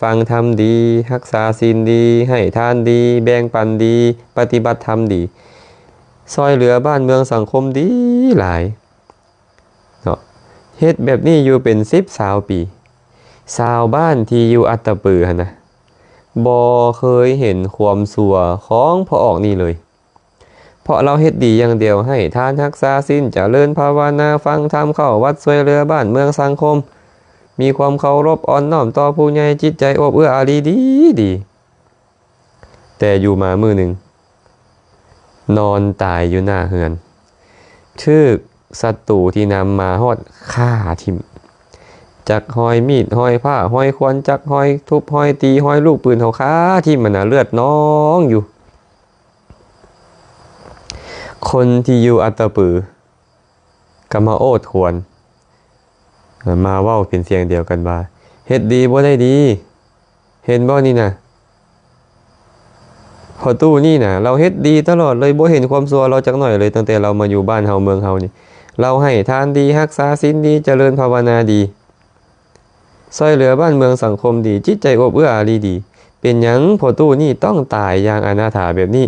ຟັງທຳດີ, ຮັກສາສິນດີ, ໃຫ້ທານດີ, ແບ່ງປັນດີ, ປະຕິບັດທຳດີ, ຊ່ອຍເຫຼືອບ້ານເມືອງສັງຄົມດີຫຼາຍເນາະ. ເຮັດແບບນີ້ຢູ່ເປັນສິບຊາວປີ. ຊາວບ້ານທີ່ຢູ່ອັດຕະປືຫັ້ນນະ ບໍ່ເຄີຍເຫັນຄວາມຊົ່ວຂອງພໍ່ອອກນີ້ເລີຍ. ເພາະລາວເຮັດດີຢ່າງດຽວ, ໃຫ້ທານ, ຮັກສາສິນ, ຈະເລີນພາວະນາ, ຟັງທຳ, ເຂົ້າວັດ, ຊ່ວຍເຫຼືອບ້ານເມືອງສັງຄົມ, ມີຄວາມເຄົາລົບອ່ອນນ້ອມຕໍ່ຜູ້ໃຫຍ່, ຈິດໃຈໂອບເອື້ອອາລີດີໆ. ແຕ່ຢູ່ມາມື້ໜຶ່ງ, ນອນຕາຍຢູ່ໜ້າເຮືອນ, ຖືກສັດຕູທີ່ນຳມາຮອດຂ້າຖິ້ມ, ຈັກຮອຍມີດ, ຮອຍພ້າ, ຮອຍຄວັນ, ຈັກຮອຍທຸບ, ຮອຍຕີ, ຮອຍລູກປືນເຂົາຂ້າຖິ້ມຫັ້ນນະ, ເລືອດນອງຢູ່. ຄົນທີ່ຢູ່ອັດຕະປືກໍມາໂອດຄວນ, ມາເວົ້າເປັນສຽງດຽວກັນວ່າ, ເຮັດດີບໍ່ໄດ້ດີ, ເຫັນບໍ່ນີ້ນະ? ພໍ່ຕູ້ນີ້ນະ, ລາວເຮັດດີຕະຫຼອດເລີຍ, ບໍ່ເຫັນຄວາມຊົ່ວລາວຈັກໜ້ອຍເລີຍ, ຕັ້ງແຕ່ລາວມາຢູ່ບ້ານເຮົາເມືອງເຮົານີ້. ລາວໃຫ້ທານດີ, ຮັກສາສິນດີ, ຈະເລີນພາວະນາດີ, ຊ່ອຍເຫຼືອບ້ານເມືອງສັງຄົມດີ, ຈິດໃຈໂອບເອື້ອອາລີດີ. ເປັນຫຍັງພໍ່ຕູ້ນີ້ຕ້ອງຕາຍຢ່າງອະນາຖາແບບນີ້?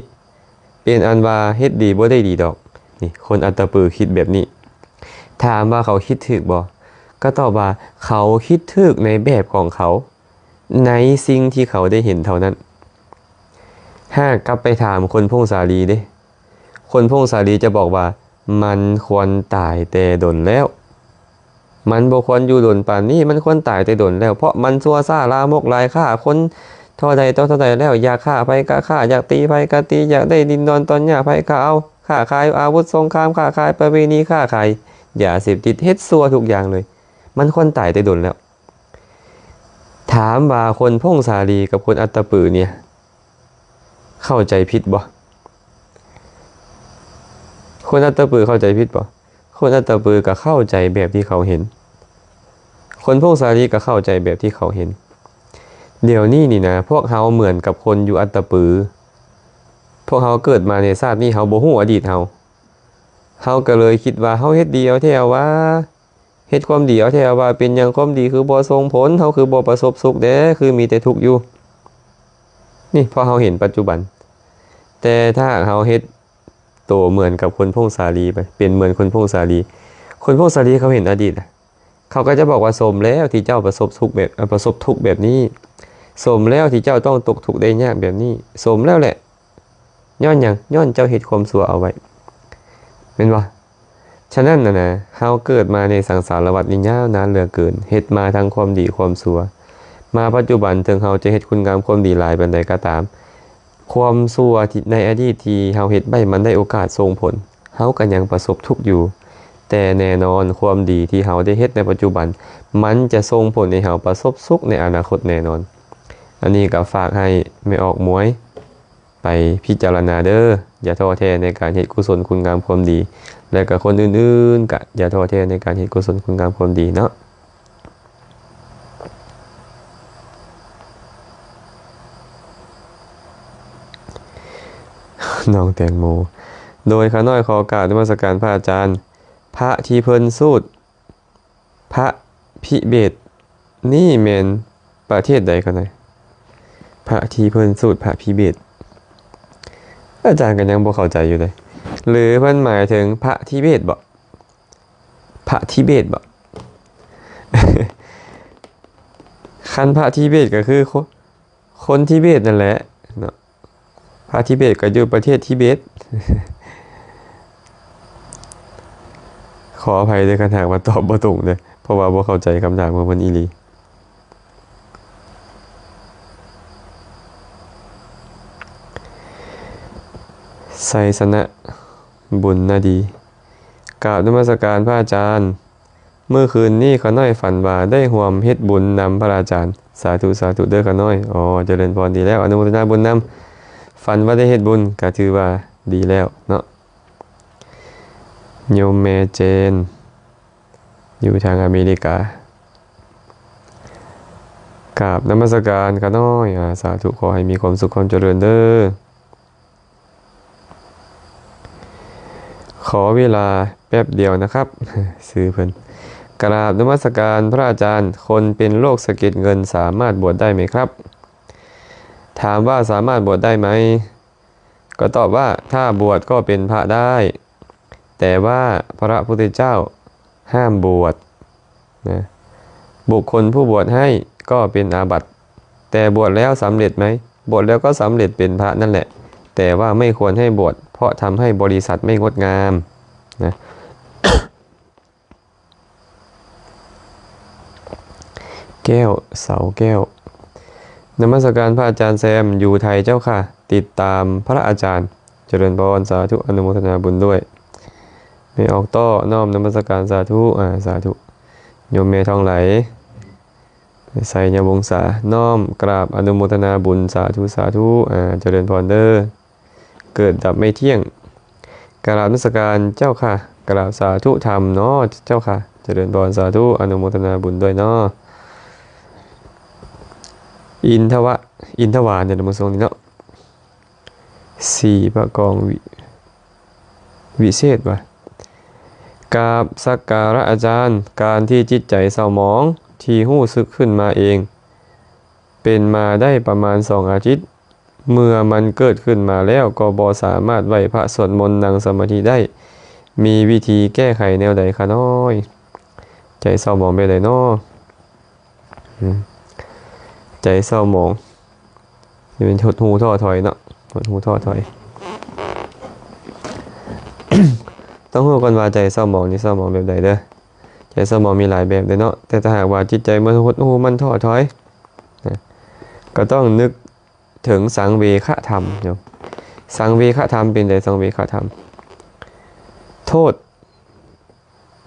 ເປັນອັນວ່າເຮັດດີບໍ່ໄດ້ດີດອກ. ນີ້ ຄົນອັດຕະປືຄິດແບບນີ້. ຖາມວ່າເຂົາຄິດຖືກບໍ່? ກໍຕອບວ່າເຂົາຄິດຖືກໃນແບບຂອງເຂົາ, ໃນສິ່ງທີ່ເຂົາໄດ້ເຫັນເທົ່ານັ້ນ. ຫາກກັບໄປຖາມຄົນຜົ້ງສາລີເດ້, ຄົນຜົ້ງສາລີຈະບອກວ່າ ມັນຄວນຕາຍແຕ່ດົນແລ້ວ, ມັນບໍ່ຄວນຢູ່ດົນປານນີ້, ມັນຄວນຕາຍແຕ່ດົນແລ້ວ, ເພາະມັນຊົ່ວຊ້າລາມົກຫຼາຍ, ຂ້າຄົນເທົ່າໃດຕໍ່ເທົ່າໃດແລ້ວ, ຢາກຂ້າໃຜກໍຂ້າ, ຢາກຕີໃຜກໍຕີ, ຢາກໄດ້ດິນດອນຕອນຫຍ້າໃຜກໍເອົາ, ຄ້າຂາຍອາວຸດສົງຄາມ, ຄ້າຂາຍປະເວນີ, ຄ້າຂາຍຢາເສບຕິດ, ເຮັດຊົ່ວທຸກຢ່າງເລີຍ, ມັນຄວນຕາຍແຕ່ດົນແລ້ວ. ຖາມວ່າຄົນຜົ້ງສາລີກັບຄົນອັດຕະປືນີ້ ເຂົ້າໃຈຜິດບໍ່? ຄົນອັດຕະປືເຂົ້າໃຈຜິດບໍ່? ຄົນອັດຕະປືກໍເຂົ້າໃຈແບບທີ່ເຂົາເຫັນ, ຄົນຜົ້ງສາລີກໍເຂົ້າໃຈແບບທີ່ເຂົາເຫັນ. ດຽວນີ້ນີ້ນະ, ພວກເຮົາເໝືອນກັບຄົນຢູ່ອັດຕະປື. ພວກເຮົາເກີດມາໃນຊາດນີ້ ເຮົາບໍ່ຮູ້ອະດີດເຮົາ, ເຮົາກໍເລີຍຄິດວ່າເຮົາເຮັດດີເອົາແທ້ເອົາວ່າ. ເຮັດຄວາມດີເອົາແທ້ວ່າ ເປັນຫຍັງຄວາມດີຄືບໍ່ສົ່ງຜົນ, ເຮົາຄືບໍ່ປະສົບສຸກແດ່, ຄືມີແຕ່ທຸກຢູ່. ນີ້ ເພາະເຮົາເຫັນປັດຈຸບັນ. ແຕ່ຖ້າຫາກເຮົາເຮັດໂຕເໝືອນກັບຄົນຜົ້ງສາລີໄປ, ເປັນເໝືອນຄົນຜົ້ງສາລີ, ຄົນຜົ້ງສາລີເຂົາເຫັນອະດີດ, ເຂົາກໍຈະບອກວ່າ ສົມແລ້ວທີ່ເຈົ້າປະສົບທຸກແບບ, ປະສົບທຸກແບບນີ້, ສົມແລ້ວທີ່ເຈົ້າຕ້ອງຕົກທຸກໄດ້ຍາກແບບນີ້, ສົມແລ້ວແຫຼະ. ຍ້ອນຫຍັງ? ຍ້ອນເຈົ້າເຮັດຄວາມຊົ່ວເອົາໄວ້, ແມ່ນບໍ່? ສະນັ້ນນະນະ, ເຮົາເກີດມາໃນສັງສາລະວັດນີ້ຍາວນານເຫຼືອເກີນ, ເຮັດມາທັງຄວາມດີຄວາມຊົ່ວ. ມາປັດຈຸບັນ, ເຖິງເຮົາຈະເຮັດຄຸນງາມຄວາມດີຫຼາຍປານໃດກໍຕາມ, ຄວາມຊົ່ວທີ່ ໃນອະດີດທີ່ເຮົາເຮັດໄວ້ ມັນໄດ້ໂອກາດສົ່ງຜົນ, ເຮົາກໍຍັງປະສົບທຸກຢູ່. ແຕ່ແນ່ນອນ, ຄວາມດີທີ່ເຮົາໄດ້ເຮັດໃນປັດຈຸບັນ, ມັນຈະສົ່ງຜົນໃຫ້ເຮົາປະສົບສຸກໃນອະນາຄົດແນ່ນອນ. ອັນນີ້ກໍຝາກໃຫ້ແມ່ອອກໝວຍ ໄປພິຈາລະນາເດີ. ຢ່າທໍ້ແທ້ໃນການເຮັດກຸສົນຄຸນງາມຄວາມດີ, ແລະ ກະຄົນອື່ນໆ ກະຢ່າທໍ້ແທ້ໃນການເຮັດກຸສົນຄຸນງາມຄວາມດີເນາະ. ນ້ອງແຕງໂມ, ໂດຍຂ້ານ້ອຍຂໍກາບນະມັດສະການພະອາຈານ. ພະທີ່ເພິ່ນສູດ ພະພິເບດນີ້ແມ່ນປະເທດໃດກັນນະ? ພະທີ່ເພິ່ນສູດພະພິເບດ ອາຈານກໍຍັງບໍ່ເຂົ້າໃຈຢູ່ເດ້. ຫຼືເພິ່ນໝາຍເຖິງພະທິເບດບໍ? ພະທິເບດບໍ? ຄັນພະທິເບດກໍຄືຄົນ ຄົນທິເບດນັ້ນແຫຼະເນາະ. ພະທິເບດກໍຢູ່ປະເທດທິເບດ. ຂໍອະໄພເດີ ຄັນຫາກວ່າຕອບບໍ່ຕົງເດີ, ເພາະວ່າບໍ່ເຂົ້າໃຈຄຳຖາມຂອງເພິ່ນອີ່ຫຼີ. ໄຊຊະນະ ບຸນນາດີ, ກາບນະມັດສະການພະອາຈານ. ມື້ຄືນນີ້ຂ້ານ້ອຍຝັນວ່າໄດ້ຮ່ວມເຮັດບຸນນຳພະອາຈານ. ສາທຸ ສາທຸເດີຂ້ານ້ອຍ. ອໍ ຈະເລີນພອນ, ດີແລ້ວ, ອະນຸໂມທະນາບຸນນຳ. ຝັນວ່າໄດ້ເຮັດບຸນກໍຖືວ່າດີແລ້ວເນາະ. ໂຍມແມ່ເຈນ ຢູ່ທາງອາເມລິກາ, ກາບນະມັດສະການຂ້ານ້ອຍ. ອາ ສາທຸ, ຂໍໃຫ້ມີຄວາມສຸກຄວາມຈະເລີນເດີ. ຂໍເວລາແປັບດຽວນະຄັບ. ຊື່ເພິ່ນ. กราบนมัสการพระอาจารย์ คนเป็นโรคสะเก็ดเงินสามารถบวชได้ไหมครับ ถามว่าสามารถบวชได้ไหม ก็ตอบว่าถ้าบวชก็เป็นพระได้ แต่ว่าพระพุทธเจ้าห้ามบวชนะ บุคคลผู้บวชให้ก็เป็นอาบัติ แต่บวชแล้วสำเร็จไหม บวชแล้วก็สำเร็จเป็นพระนั่นแหละ แต่ว่าไม่ควรให้บวช เพราะทำให้บริษัทไม่งดงามนะ แก้ว เสาแก้ว นมัสการพระอาจารย์แซม อยู่ไทยเจ้าค่ะ ติดตามพระอาจารย์ เจริญพร สาธุ อนุโมทนาบุญด้วย แม่ออกต้อ น้อมนมัสการ สาธุ อ่า สาธุ โยมแม่ทองไหล ไสยวงศา น้อมกราบอนุโมทนาบุญ สาธุ สาธุ อ่า เจริญพรเด้อ เกิดดับไม่เที่ยง กราบนมัสการเจ้าค่ะ กราบสาธุธรรมเนาะเจ้าค่ะ เจริญพร สาธุ อนุโมทนาบุญด้วยเนาะ อินทวะ อินทวาเนี่ย มาส่งนี่เนาะ สี่ พระกองวิ วิเศษวะ กราบสักการะอาจารย์ การที่จิตใจเศร้าหมองที่รู้สึกขึ้นมาเอง เป็นมาได้ประมาณสองอาทิตย์ เมื่อมันเกิดขึ้นมาแล้วก็บ่สามารถไหว้พระสวดมนต์นั่งสมาธิได้ มีวิธีแก้ไขแนวใดคะน้อย ใจเศร้าหมองแบบใดน้อ อืม ใจเศร้าหมอง นี่เป็นหดหู่ท้อถอยเนาะ หดหู่ท้อถอย ต้องรู้ก่อนว่าใจเศร้าหมองนี่เศร้าหมองแบบใดเด้อ ใจเศร้าหมองมีหลายแบบเด้อเนาะ แต่ถ้าหากว่าจิตใจมันหดหู่มันท้อถอยนะ ก็ต้องนึกถึงสังเวคธรรมเนาะ สังเวคธรรมเป็นใด สังเวคธรรม โทษ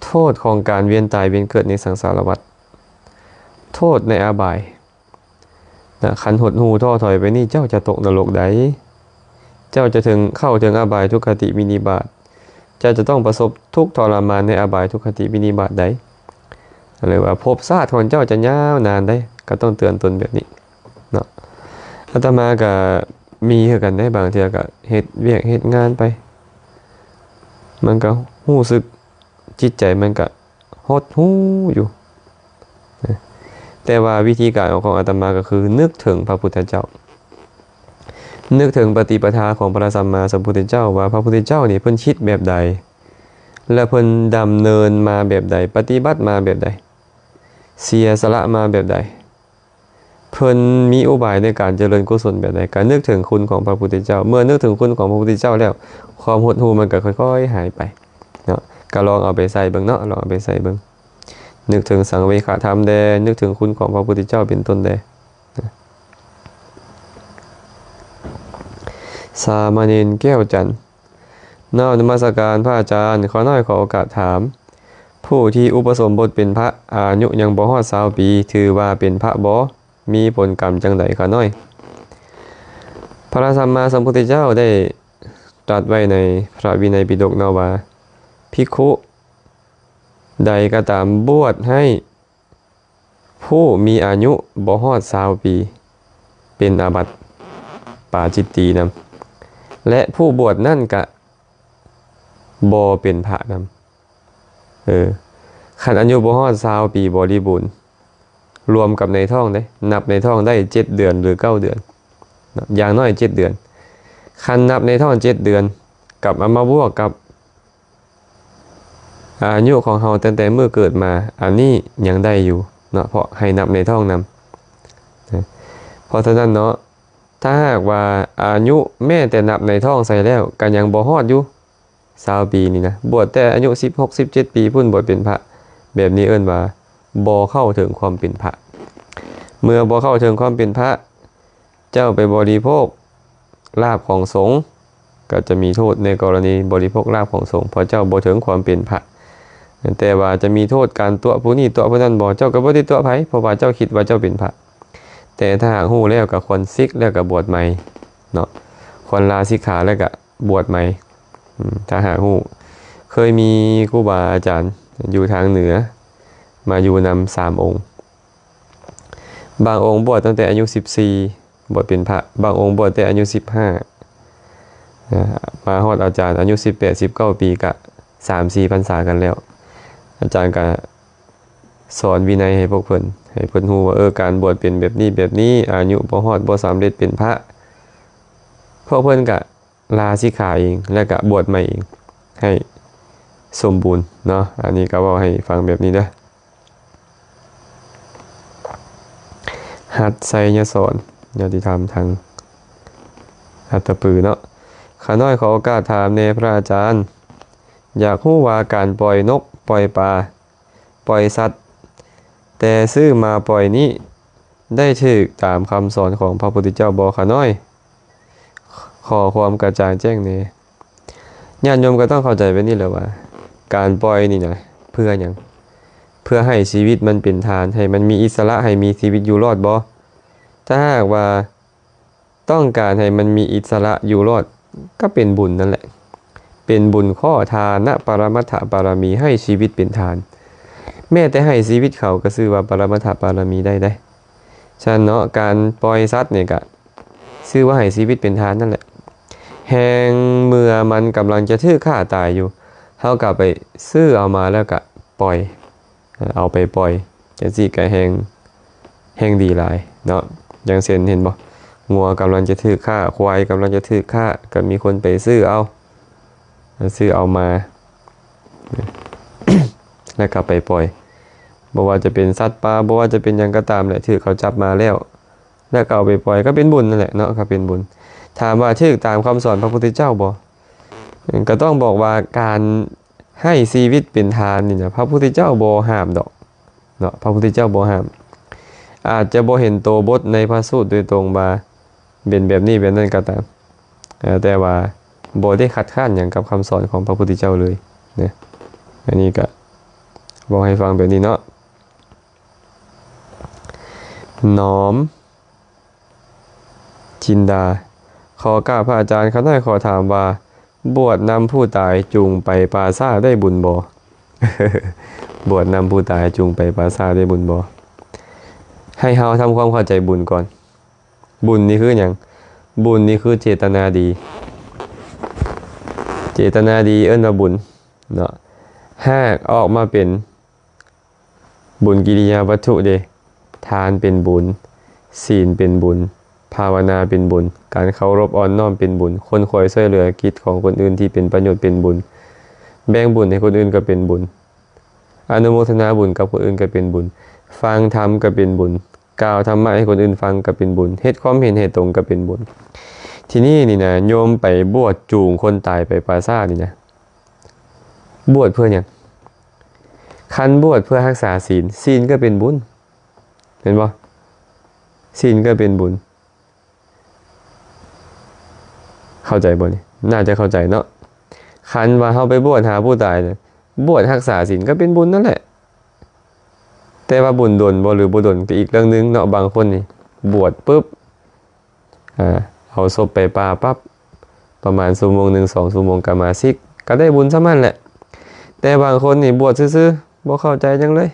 โทษของการเวียนตายเวียนเกิดในสังสารวัฏ โทษในอบายนะ คันหดหู่ท้อถอยไปนี่ เจ้าจะตกนรกใด เจ้าจะถึง เข้าถึงอบายทุกขติวินิบาต เจ้าจะต้องประสบทุกข์ทรมานในอบายทุกขติวินิบาตใด หรือว่าภพชาติของเจ้าจะยาวนานใด ก็ต้องเตือนตนแบบนี้เนาะ อาตมาก็มีคือกันเด้ บางเทื่อก็เฮ็ดเวียกเฮ็ดงานไป มันก็รู้สึก จิตใจมันก็หดหู่อยู่ แต่ว่าวิธีการของอาตมาก็คือนึกถึงพระพุทธเจ้า นึกถึงปฏิปทาของพระสัมมาสัมพุทธเจ้า ว่าพระพุทธเจ้านี่เพิ่นคิดแบบใด และเพิ่นดำเนินมาแบบใด ปฏิบัติมาแบบใด เสียสละมาแบบใด เพิ่นมีอุบายในการเจริญกุศลแบบใด ก็นึกถึงคุณของพระพุทธเจ้า เมื่อนึกถึงคุณของพระพุทธเจ้าแล้ว ความหดหู่มันก็ค่อยๆ หายไปเนาะ ก็ลองเอาไปใช้เบิ่งเนาะ ลองเอาไปใช้เบิ่ง นึกถึงสังเวคธรรมแด่ นึกถึงคุณของพระพุทธเจ้าเป็นต้นแด่ สามเณรแก้วจันทร์ นอบนมัสการพระอาจารย์ ข้าน้อยขอโอกาสถาม ผู้ที่อุปสมบทเป็นพระ อายุยังบ่ฮอดซาวปี ถือว่าเป็นพระบ่ มีผลกรรมจั่งใดข้าน้อย พระสัมมาสัมพุทธเจ้าได้ตรัสไว้ในพระวินัยปิฎกเนาะว่า ภิกขุใดก็ตามบวชให้ ผู้มีอายุบ่ฮอดซาวปี เป็นอาบัติปาจิตตีนำ และผู้บวชนั่นกะบ่เป็นพระนำ เออ คันอายุบ่ฮอดซาวปีบริบูรณ์ รวมกับในท้องเด้ นับในท้องได้เจ็ดเดือนหรือเก้าเดือนเนาะ อย่างน้อยเจ็ดเดือน คันนับในท้องเจ็ดเดือน กับเอามาบวกกับ อายุของเฮาตั้งแต่มื้อเกิดมา อันนี้ยังได้อยู่เนาะ เพราะให้นับในท้องนำ เพราะฉะนั้นเนาะ ถ้าหากว่าอายุแม้แต่นับในท้องใส่แล้ว ก็ยังบ่ฮอดอยู่ซาวปีนี่นะ บวชแต่อายุสิบหก สิบเจ็ดปีพุ้น บวชเป็นพระ แบบนี้เอิ้นว่าบ่เข้าถึงความเป็นพระ เมื่อบ่เข้าถึงความเป็นพระ เจ้าไปบริโภคลาภของสงฆ์ ก็จะมีโทษในกรณีบริโภคลาภของสงฆ์ เพราะเจ้าบ่ถึงความเป็นพระ แต่ว่าจะมีโทษการตั๋วผู้นี้ตั๋วผู้นั้นบ่ เจ้าก็บ่ได้ตั๋วไผ เพราะว่าเจ้าคิดว่าเจ้าเป็นพระ แต่ถ้าหากฮู้แล้วก็ควรสึก แล้วก็บวชใหม่เนาะ ควรลาสิกขาแล้วก็บวชใหม่ อืม ถ้าหากฮู้ เคยมีครูบาอาจารย์อยู่ทางเหนือ มาอยู่นำสามองค์ บางองค์บวชตั้งแต่อายุสิบสี่ บวชเป็นพระ บางองค์บวชแต่อายุสิบห้า นะ มาฮอดอาจารย์อายุสิบแปด สิบเก้าปี กะสามสี่พรรษากันแล้ว อาจารย์กะ ສອນວິໄນໃຫ້ພວກເພິ່ນ ໃຫ້ເພິ່ນຮູ້ວ່າ ເອີ ການບວດເປັນແບບນີ້ແບບນີ້ ອາຍຸບໍ່ຮອດ ບໍ່ສຳເລັດເປັນພະ ພວກເພິ່ນກະລາສິກຂາເອງ ແລ້ວກະບວດໃໝ່ເອງ ໃຫ້ສົມບູນເນາະ. ອັນນີ້ກະເວົ້າໃຫ້ຟັງແບບນີ້ເດີ. ຫັດໄຊຍະສອນ ຍາຕິທຳທາງອັດຕະປືເນາະ. ຂ້ານ້ອຍຂໍໂອກາດຖາມແດ່ພະອາຈານ ຢາກຮູ້ວ່າການປ່ອຍນົກ ປ່ອຍປາ ປ່ອຍສັດ ແຕ່ຊື້ມາປ່ອຍນີ້ ໄດ້ຖືກຕາມຄຳສອນຂອງພະພຸດທະເຈົ້າບໍ່ຂ້ານ້ອຍ? ຂໍຄວາມກະຈ່າງແຈ້ງແດ່. ຍາດໂຍມກໍຕ້ອງເຂົ້າໃຈແບບນີ້ແຫຼະວ່າ ການປ່ອຍນີ້ນະ ເພື່ອຫຍັງ? ເພື່ອໃຫ້ຊີວິດມັນເປັນທານ ໃຫ້ມັນມີອິດສະຫຼະ ໃຫ້ມີຊີວິດຢູ່ລອດບໍ່? ຖ້າຫາກວ່າ ຕ້ອງການໃຫ້ມັນມີອິດສະຫຼະຢູ່ລອດ ກໍເປັນບຸນນັ້ນແຫຼະ. ເປັນບຸນຂໍ້ທານະປະລະມັດຖະບາລະມີ ໃຫ້ຊີວິດເປັນທານ. ແມ້ແຕ່ໃຫ້ຊີວິດເຂົາກໍຊື່ວ່າປະລະມັດຖະບາລະມີໄດ້ເດ້. ສະນັ້ນເນາະ ການປ່ອຍສັດນີ້ກໍຊື່ວ່າໃຫ້ຊີວິດເປັນທານນັ້ນແຫຼະ. ແຮ່ງເມື່ອມັນກຳລັງຈະຖືກຂ້າຕາຍຢູ່ ເຮົາກໍໄປຊື້ເອົາມາແລ້ວກໍປ່ອຍ ເອົາໄປປ່ອຍ ຈັ່ງຊີ້ກໍແຮ່ງ ແຮ່ງດີຫຼາຍເນາະ. ຢ່າງເຊັ່ນ ເຫັນບໍ່ ງົວກຳລັງຈະຖືກຂ້າ ຄວາຍກຳລັງຈະຖືກຂ້າ ກໍມີຄົນໄປຊື້ເອົາ ຊື້ເອົາມາ ແລ້ວກໍໄປປ່ອຍ. ບໍ່ວ່າຈະເປັນສັດປ່າ ບໍ່ວ່າຈະເປັນຫຍັງກໍຕາມແຫຼະ ຖືກເຂົາຈັບມາແລ້ວ ແລ້ວກໍເອົາໄປປ່ອຍ ກໍເປັນບຸນນັ້ນແຫຼະເນາະ ກໍເປັນບຸນ. ຖາມວ່າຖືກຕາມຄຳສອນພະພຸດທະເຈົ້າບໍ່? ກໍຕ້ອງບອກວ່າການ ໃຫ້ຊີວິດເປັນທານນີ້ນະ ພະພຸດທະເຈົ້າບໍ່ຫ້າມດອກເນາະ ພະພຸດທະເຈົ້າບໍ່ຫ້າມ. ອາດຈະບໍ່ເຫັນໂຕບົດໃນພະສູດໂດຍຕົງວ່າເປັນແບບນີ້ແບບນັ້ນກໍຕາມ ແຕ່ວ່າບໍ່ໄດ້ຄັດຄ້ານຫຍັງກັບຄຳສອນຂອງພະພຸດທະເຈົ້າເລີຍນະ. ອັນນີ້ກະເວົ້າໃຫ້ຟັງແບບນີ້ເນາະ. ໜອມ ຈິນດາ ຂໍກາບພະອາຈານ ຂ້ານ້ອຍຂໍຖາມວ່າ ບວດນຳຜູ້ຕາຍຈູງໄປປ່າຊ້າໄດ້ບຸນບໍ່? ບວດນຳຜູ້ຕາຍຈູງໄປປ່າຊ້າໄດ້ບຸນບໍ່? ໃຫ້ເຮົາທຳຄວາມເຂົ້າໃຈບຸນກ່ອນ. ບຸນນີ້ຄືຫຍັງ? ບຸນນີ້ຄືເຈດຕະນາດີ. ເຈດຕະນາດີເອີ້ນວ່າບຸນເນາະ. ຫາກອອກມາເປັນ ບຸນກິລິຍາວັດຖຸເດ ທານເປັນບຸນ, ສິນເປັນບຸນ, ພາວະນາເປັນບຸນ, ການເຄົາລົບອ່ອນນ້ອມເປັນບຸນ, ຄົນຄອຍຊ່ວຍເຫຼືອກິດຂອງຄົນອື່ນທີ່ເປັນປະໂຫຍດເປັນບຸນ, ແບ່ງບຸນໃຫ້ຄົນອື່ນກໍເປັນບຸນ, ອະນຸໂມທະນາບຸນກັບຄົນອື່ນກໍເປັນບຸນ, ຟັງທຳກໍເປັນບຸນ, ກ່າວທຳມະໃຫ້ຄົນອື່ນຟັງກໍເປັນບຸນ, ເຮັດຄວາມເຫັນໃຫ້ຕົງກໍເປັນບຸນ. ທີນີ້ນີ້ນະ ໂຍມໄປບວດຈູງຄົນຕາຍໄປປ່າຊ້ານີ້ນະ ບວດເພື່ອຫຍັງ? ຄັນບວດເພື່ອຮັກສາສິນ, ສິນກໍເປັນບຸນ ແມ່ນບໍ່? ສິນກໍເປັນບຸນ. ເຂົ້າໃຈບໍ່ນີ້? ໜ້າຈະເຂົ້າໃຈເນາະ. ຄັນວ່າເຮົາໄປບວດຫາຜູ້ຕາຍນະ, ບວດຮັກສາສິນກໍເປັນບຸນນັ້ນແຫຼະ. ແຕ່ວ່າບຸນດົນບໍ່ ຫຼື ບໍ່ດົນກໍອີກເລື່ອງໜຶ່ງເນາະ. ບາງຄົນນີ້ບວດປຶບ ອາ ເອົາສົບໄປປ່າປັບ ປະມານຊົ່ວໂມງໜຶ່ງ ສອງຊົ່ວໂມງກໍມາສິກ ກໍໄດ້ບຸນສ່ຳນັ້ນແຫຼະ. ແຕ່ບາງຄົນນີ້ບວດຊື່ໆ ບໍ່ເຂົ້າໃຈຫຍັງເລີຍ,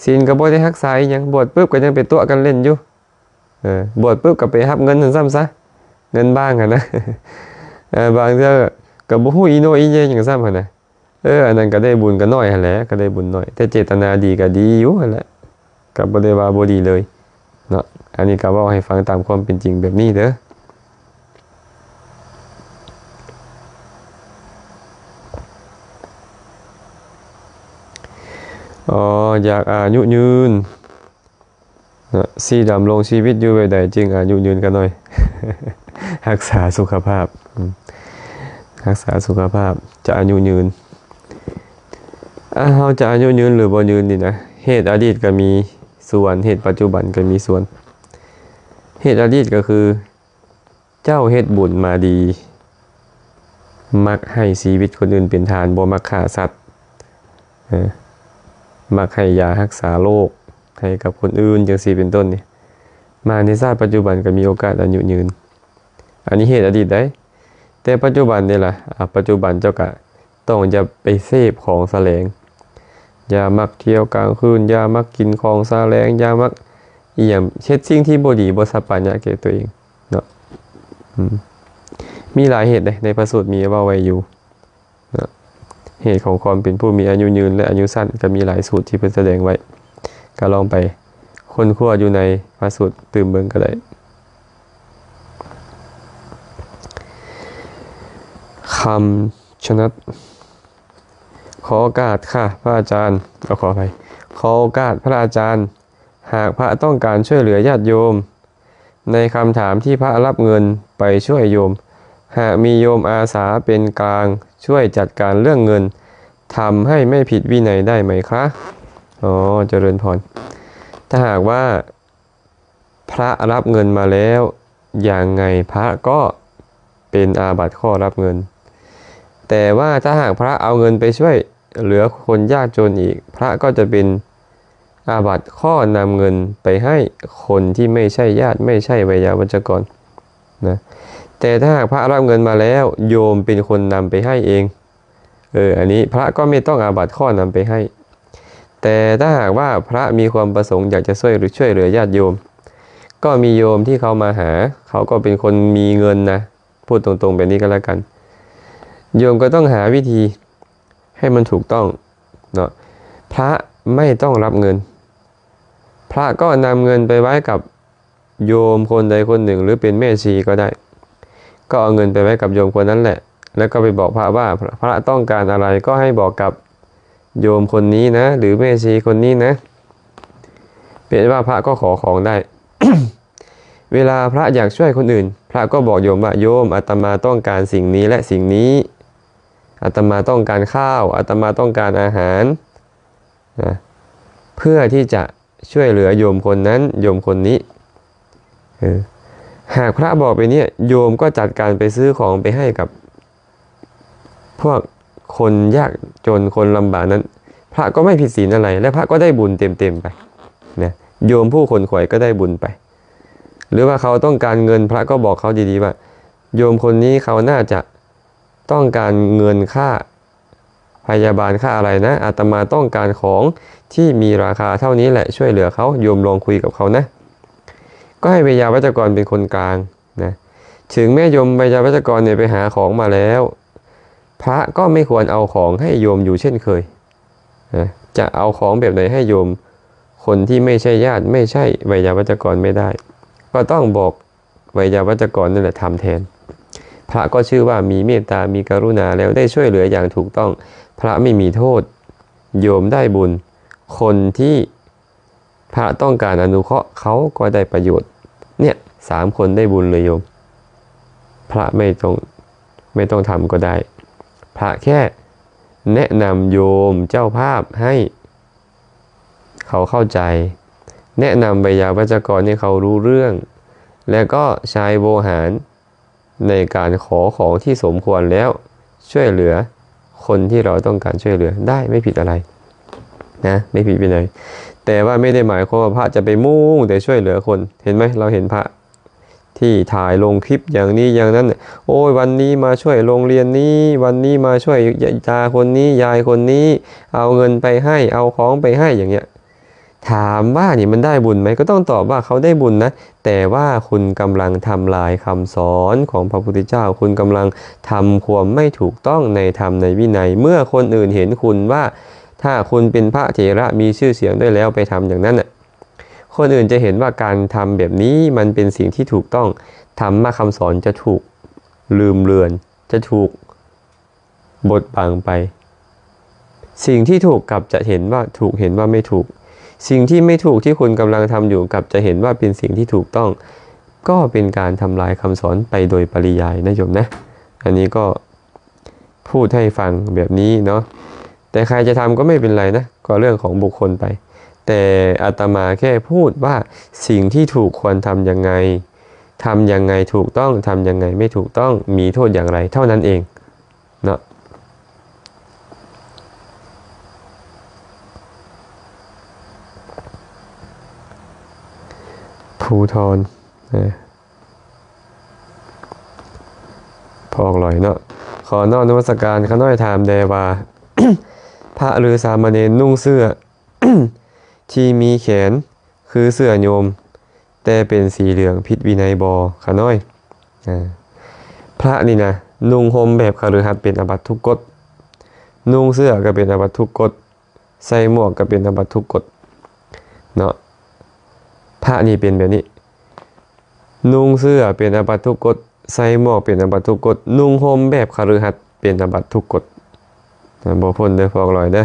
ສິນກໍບໍ່ໄດ້ຮັກສາອີ່ຫຍັງ, ບວດປຶບກໍຍັງໄປຕົວະກັນຫຼິ້ນຢູ່. ເອີ ບວດປຶບກໍໄປຮັບເງິນຫັ້ນຊ້ຳຊະ, ເງິນບ້າງຫັ້ນນະ. ເອີ ບາງເທື່ອກໍບໍ່ຮູ້ອີໂໜອີເຫຍຫຍັງຊ້ຳຫັ້ນນະ. ເອີ ອັນນັ້ນກໍໄດ້ບຸນກໍໜ້ອຍຫັ້ນແຫຼະ, ກໍໄດ້ບຸນໜ້ອຍ, ແຕ່ເຈດຕະນາດີກໍດີຢູ່ຫັ້ນແຫຼະ, ກໍບໍ່ໄດ້ວ່າບໍ່ດີເລີຍເນາະ. ອັນນີ້ກໍເວົ້າໃຫ້ຟັງຕາມຄວາມເປັນຈິງແບບນີ້ເດີ. ອໍ ຢາກອາຍຸຍືນ. ເນາະ ຊິດຳລົງຊີວິດຢູ່ແບບໃດຈຶ່ງອາຍຸຍືນ? ຂ້ານ້ອຍ ຮັກສາສຸຂະພາບ ອືມ ຮັກສາສຸຂະພາບຈະອາຍຸຍືນ. ອາ ເຮົາຈະອາຍຸຍືນ ຫຼື ບໍ່ຍືນນີ້ນະ, ເຫດອະດີດກໍມີສ່ວນ, ເຫດປັດຈຸບັນກໍມີສ່ວນ. ເຫດອະດີດກໍຄື ເຈົ້າເຮັດບຸນມາດີ, ມັກໃຫ້ຊີວິດຄົນອື່ນເປັນທານ, ບໍ່ມັກຂ້າສັດ, ເອີ ມັກໃຫ້ຢາຮັກສາໂລກໃຫ້ກັບຄົນອື່ນ ຈັ່ງຊີ້ເປັນຕົ້ນນີ້. ມາໃນຊາດປັດຈຸບັນກໍມີໂອກາດອາຍຸຍືນ. ອັນນີ້ເຫດອະດີດໃດ໋. ແຕ່ປັດຈຸບັນນີ້ລະ, ອາ, ປັດຈຸບັນເຈົ້າກະ ຕ້ອງຢ່າໄປເສບຂອງສະແຫຼງ, ຢ່າມັກທ່ຽວກາງຄືນ, ຢ່າມັກກິນຂອງສະແຫຼງ, ຢ່າມັກອີ່ຫຍັງ, ເຮັດສິ່ງທີ່ບໍ່ດີ, ບໍ່ສະປາຍະແກ່ຕົວເອງເນາະ. ອືມ ມີຫຼາຍເຫດເດ້, ໃນພະສູດມີເວົ້າໄວ້ຢູ່ເນາະ. ເຫດຂອງຄວາມເປັນຜູ້ມີອາຍຸຍືນ ແລະ ອາຍຸສັ້ນ ກໍມີຫຼາຍສູດທີ່ເພິ່ນສະແດງໄວ້ ກໍລອງໄປຄົ້ນຄວ້າຢູ່ໃນພະສູດຕື່ມເບິ່ງກໍໄດ້. ຄຳຊະນັດ ຂໍໂອກາດຄ່ະພະອາຈານ ເອົາ ຂໍອະໄພ ຂໍໂອກາດພະອາຈານ ຫາກພະຕ້ອງການຊ່ວຍເຫຼືອຍາດໂຍມ ໃນຄຳຖາມທີ່ພະຮັບເງິນໄປຊ່ວຍໂຍມ ຫາກມີໂຍມອາສາເປັນກາງຊ່ວຍຈັດການເລື່ອງເງິນ ທຳໃຫ້ໄມ່ຜິດວິໄນໄດ້ໄໝຄະ? ອໍ ຈະເລີນພອນ. ຖ້າຫາກວ່າພະຮັບເງິນມາແລ້ວ ຍັງໄງພະກໍເປັນອາບັດຂໍ້ຮັບເງິນ. ແຕ່ວ່າຖ້າຫາກພະເອົາເງິນໄປຊ່ວຍເຫຼືອຄົນຍາກຈົນອີກ ພະກໍຈະເປັນ ອາບັດຂໍ້ນຳເງິນໄປໃຫ້ຄົນທີ່ໄມ່ໃຊ່ຍາດ ໄມ່ໃຊ່ໄວຍາວັດຈະກອນນະ. ແຕ່ຖ້າຫາກພະຮັບເງິນມາແລ້ວ ໂຍມເປັນຄົນນຳໄປໃຫ້ເອງ ເອີ ອັນນີ້ພະກໍໄມ່ຕ້ອງອາບັດຂໍ້ນຳໄປໃຫ້. ແຕ່ຖ້າຫາກວ່າພະມີຄວາມປະສົງຢາກຈະຊ່ວຍ ຫຼື ຊ່ວຍເຫຼືອຍາດໂຍມ ກໍມີໂຍມທີ່ເຂົາມາຫາ ເຂົາກໍເປັນຄົນມີເງິນນະ ພູດຕົງໆແບບນີ້ກໍແລ້ວກັນ ໂຍມກໍຕ້ອງຫາວິທີ ໃຫ້ມັນຖືກຕ້ອງເນາະ. ພະໄມ່ຕ້ອງຮັບເງິນ ພະກໍນຳເງິນໄປໄວ້ກັບໂຍມຄົນໃດຄົນໜຶ່ງ ຫຼື ເປັນແມ່ຊີກໍໄດ້ ກໍເອົາເງິນໄປໄວ້ກັບໂຍມຄົນນັ້ນແຫຼະ ແລ້ວກໍໄປບອກພະວ່າ ພະຕ້ອງການອະໄລກໍໃຫ້ບອກກັບໂຍມຄົນນີ້ນະ ຫຼື ແມ່ຊີຄົນນີ້ນະ ເປັນວ່າພະກໍຂໍຂອງໄດ້. ເວລາພະຢາກຊ່ວຍຄົນອື່ນ ພະກໍບອກໂຍມວ່າ ໂຍມ ອາດຕະມາຕ້ອງການສິ່ງນີ້ ແລະ ສິ່ງນີ້ ອາດຕະມາຕ້ອງການຂ້າວ ອາດຕະມາຕ້ອງການອາຫານນະ ເພື່ອທີ່ຈະຊ່ວຍເຫຼືອໂຍມຄົນນັ້ນ ໂຍມຄົນນີ້. ເອີ ຫາກພະບອກໄປນີ້ ໂຍມກໍຈັດການໄປຊື້ຂອງໄປໃຫ້ກັບພວກຄົນຍາກຈົນ ຄົນລຳບາກນັ້ນ ພະກໍໄມ່ຜິດສິນອະໄລ ແລະ ພະກໍໄດ້ບຸນເຕັມໆໄປນະ ໂຍມຜູ້ຂົນຂວາຍກໍໄດ້ບຸນໄປ. ຫຼືວ່າເຂົາຕ້ອງການເງິນ ພະກໍບອກເຂົາດີໆວ່າ ໂຍມຄົນນີ້ເຂົາໜ້າຈະ ຕ້ອງການເງິນຄ່າພະຍາບານ ຄ່າອະໄລນະ ອາດຕະມາຕ້ອງການຂອງທີ່ມີລາຄາເທົ່ານີ້ແຫຼະ ຊ່ວຍເຫຼືອເຂົາ ໂຍມລອງຄຸຍກັບເຂົານະ. ກໍໃຫ້ໄວຍາວັດຈະກອນເປັນຄົນກາງນະ. ເຖິງແມ່ນໂຍມໄວຍາວັດຈະກອນນີ້ໄປຫາຂອງມາແລ້ວ ພະກໍໄມ່ຄວນເອົາຂອງໃຫ້ໂຍມຢູ່ເຊັ່ນເຄີຍນະ. ຈະເອົາຂອງແບບໃດໃຫ້ໂຍມ ຄົນທີ່ໄມ່ໃຊ່ຍາດ ໄມ່ໃຊ່ໄວຍາວັດຈະກອນໄມ່ໄດ້ ກໍຕ້ອງບອກ ໄວຍາວັດຈະກອນນັ້ນແຫຼະທຳແທນ. ພະກໍຊື່ວ່າມີເມດຕາ ມີກະລຸນາ ແລ້ວໄດ້ຊ່ວຍເຫຼືອຢ່າງຖືກຕ້ອງ ພະໄມ່ມີໂທດ ໂຍມໄດ້ບຸນ ຄົນທີ່ພະຕ້ອງການອະນຸເຄາະ ເຂົາກໍໄດ້ປະໂຫຍດ. ເນີ້ຍ ສາມຄົນໄດ້ບຸນເລີຍໂຍມ. ພະໄມ່ຕ້ອງ ໄມ່ຕ້ອງທຳກໍໄດ້. ພະແຄ່ແນະນຳໂຍມເຈົ້າພາບໃຫ້ ເຂົາເຂົ້າໃຈ ແນະນຳໄວຍາວັດຈະກອນໃຫ້ເຂົາຮູ້ເລື່ອງ ແລະ ກໍໃຊ້ໂວຫານໃນການຂໍຂອງທີ່ສົມຄວນ ແລ້ວຊ່ວຍເຫຼືອຄົນທີ່ເຮົາຕ້ອງການຊ່ວຍເຫຼືອໄດ້ ໄມ່ຜິດອະໄລນະ ໄມ່ຜິດວິໄນ. ແຕ່ວ່າໄມ່ໄດ້ໝາຍຄວາມວ່າພະຈະໄປມຸ່ງແຕ່ຊ່ວຍເຫຼືອຄົນ. ເຫັນໄໝ? ເຮົາເຫັນພະ ທີ່ຖ່າຍລົງຄລິບຢ່າງນີ້ຢ່າງນັ້ນ ໂອ້ຍ ວັນນີ້ມາຊ່ວຍໂຮງຮຽນນີ້ ວັນນີ້ມາຊ່ວຍຕາຄົນນີ້ ຍາຍຄົນນີ້ ເອົາເງິນໄປໃຫ້ ເອົາຂອງໄປໃຫ້ ຢ່າງເນີ້ຍ. ຖາມວ່ານີ້ມັນໄດ້ບຸນໄໝ? ກໍຕ້ອງຕອບວ່າເຂົາໄດ້ບຸນນະ ແຕ່ວ່າຄຸນກຳລັງທຳລາຍຄຳສອນຂອງພະພຸດທະເຈົ້າ, ຄຸນກຳລັງທຳຄວາມໄມ່ຖືກຕ້ອງໃນທຳໃນວິໄນ. ເມື່ອຄົນອື່ນເຫັນຄຸນວ່າ ຖ້າຄຸນເປັນພະເຖລະມີຊື່ສຽງດ້ວຍແລ້ວ ໄປທຳຢ່າງນັ້ນນະ ຄົນອື່ນຈະເຫັນວ່າການທຳແບບນີ້ມັນເປັນສິ່ງທີ່ຖືກຕ້ອງ, ທຳມະຄຳສອນຈະຖືກລືມເລືອນ, ຈະຖືກບົດບັງໄປ. ສິ່ງທີ່ຖືກກັບຈະເຫັນວ່າຖືກ, ເຫັນວ່າໄມ່ຖືກ. ສິ່ງທີ່ໄມ່ຖືກທີ່ຄຸນກຳລັງທຳຢູ່ກັບຈະເຫັນວ່າເປັນສິ່ງທີ່ຖືກຕ້ອງ, ກໍເປັນການທຳລາຍຄຳສອນໄປໂດຍປະລິຍາຍນະໂຍມນະ. ອັນນີ້ກໍ ພູດໃຫ້ຟັງແບບນີ້ເນາະ, ແຕ່ໃຄຈະທຳກໍໄມ່ເປັນໄລນະ, ກໍເລື່ອງຂອງບຸກຄົນໄປ. ແຕ່ອາດຕະມາແຄ່ພູດວ່າສິ່ງທີ່ຖືກຄວນທຳຍັງໄງ, ທຳຍັງໄງຖືກຕ້ອງ, ທຳຍັງໄງໄມ່ຖືກຕ້ອງ, ມີໂທດຢ່າງໄລເທົ່ານັ້ນເອງເນາະ. ພູທອນ ພອອກຫຼອຍເນາະ. ຂໍນ້ອມນະມັດສະການ. ຂ້ານ້ອຍຖາມແດ່ວ່າ ພະ ຫຼື ສາມະເນນນຸ່ງເສື້ອທີ່ມີແຂນຄືເສື້ອໂຍມ ແຕ່ເປັນສີເຫຼືອງ ຜິດວິໄນບໍ່ ຂ້ານ້ອຍ? ອາ ພະນີ້ນະ ນຸ່ງຫົ່ມແບບຄະລືຫັດເປັນອາບັດທຸກກົດ. ນຸ່ງເສື້ອກໍເປັນອາບັດທຸກກົດ, ໃສ່ໝວກກໍເປັນອາບັດທຸກກົດເນາະ. ພະນີ້ເປັນແບບນີ້, ນຸ່ງເສື້ອເປັນອາບັດທຸກກົດ, ໃສ່ໝວກເປັນອາບັດທຸກກົດ, ນຸ່ງຫົ່ມແບບຄະລືຫັດເປັນອາບັດທຸກກົດ. ບໍ່ພົ້ນເດີ້ພວກລອຍເດີ້.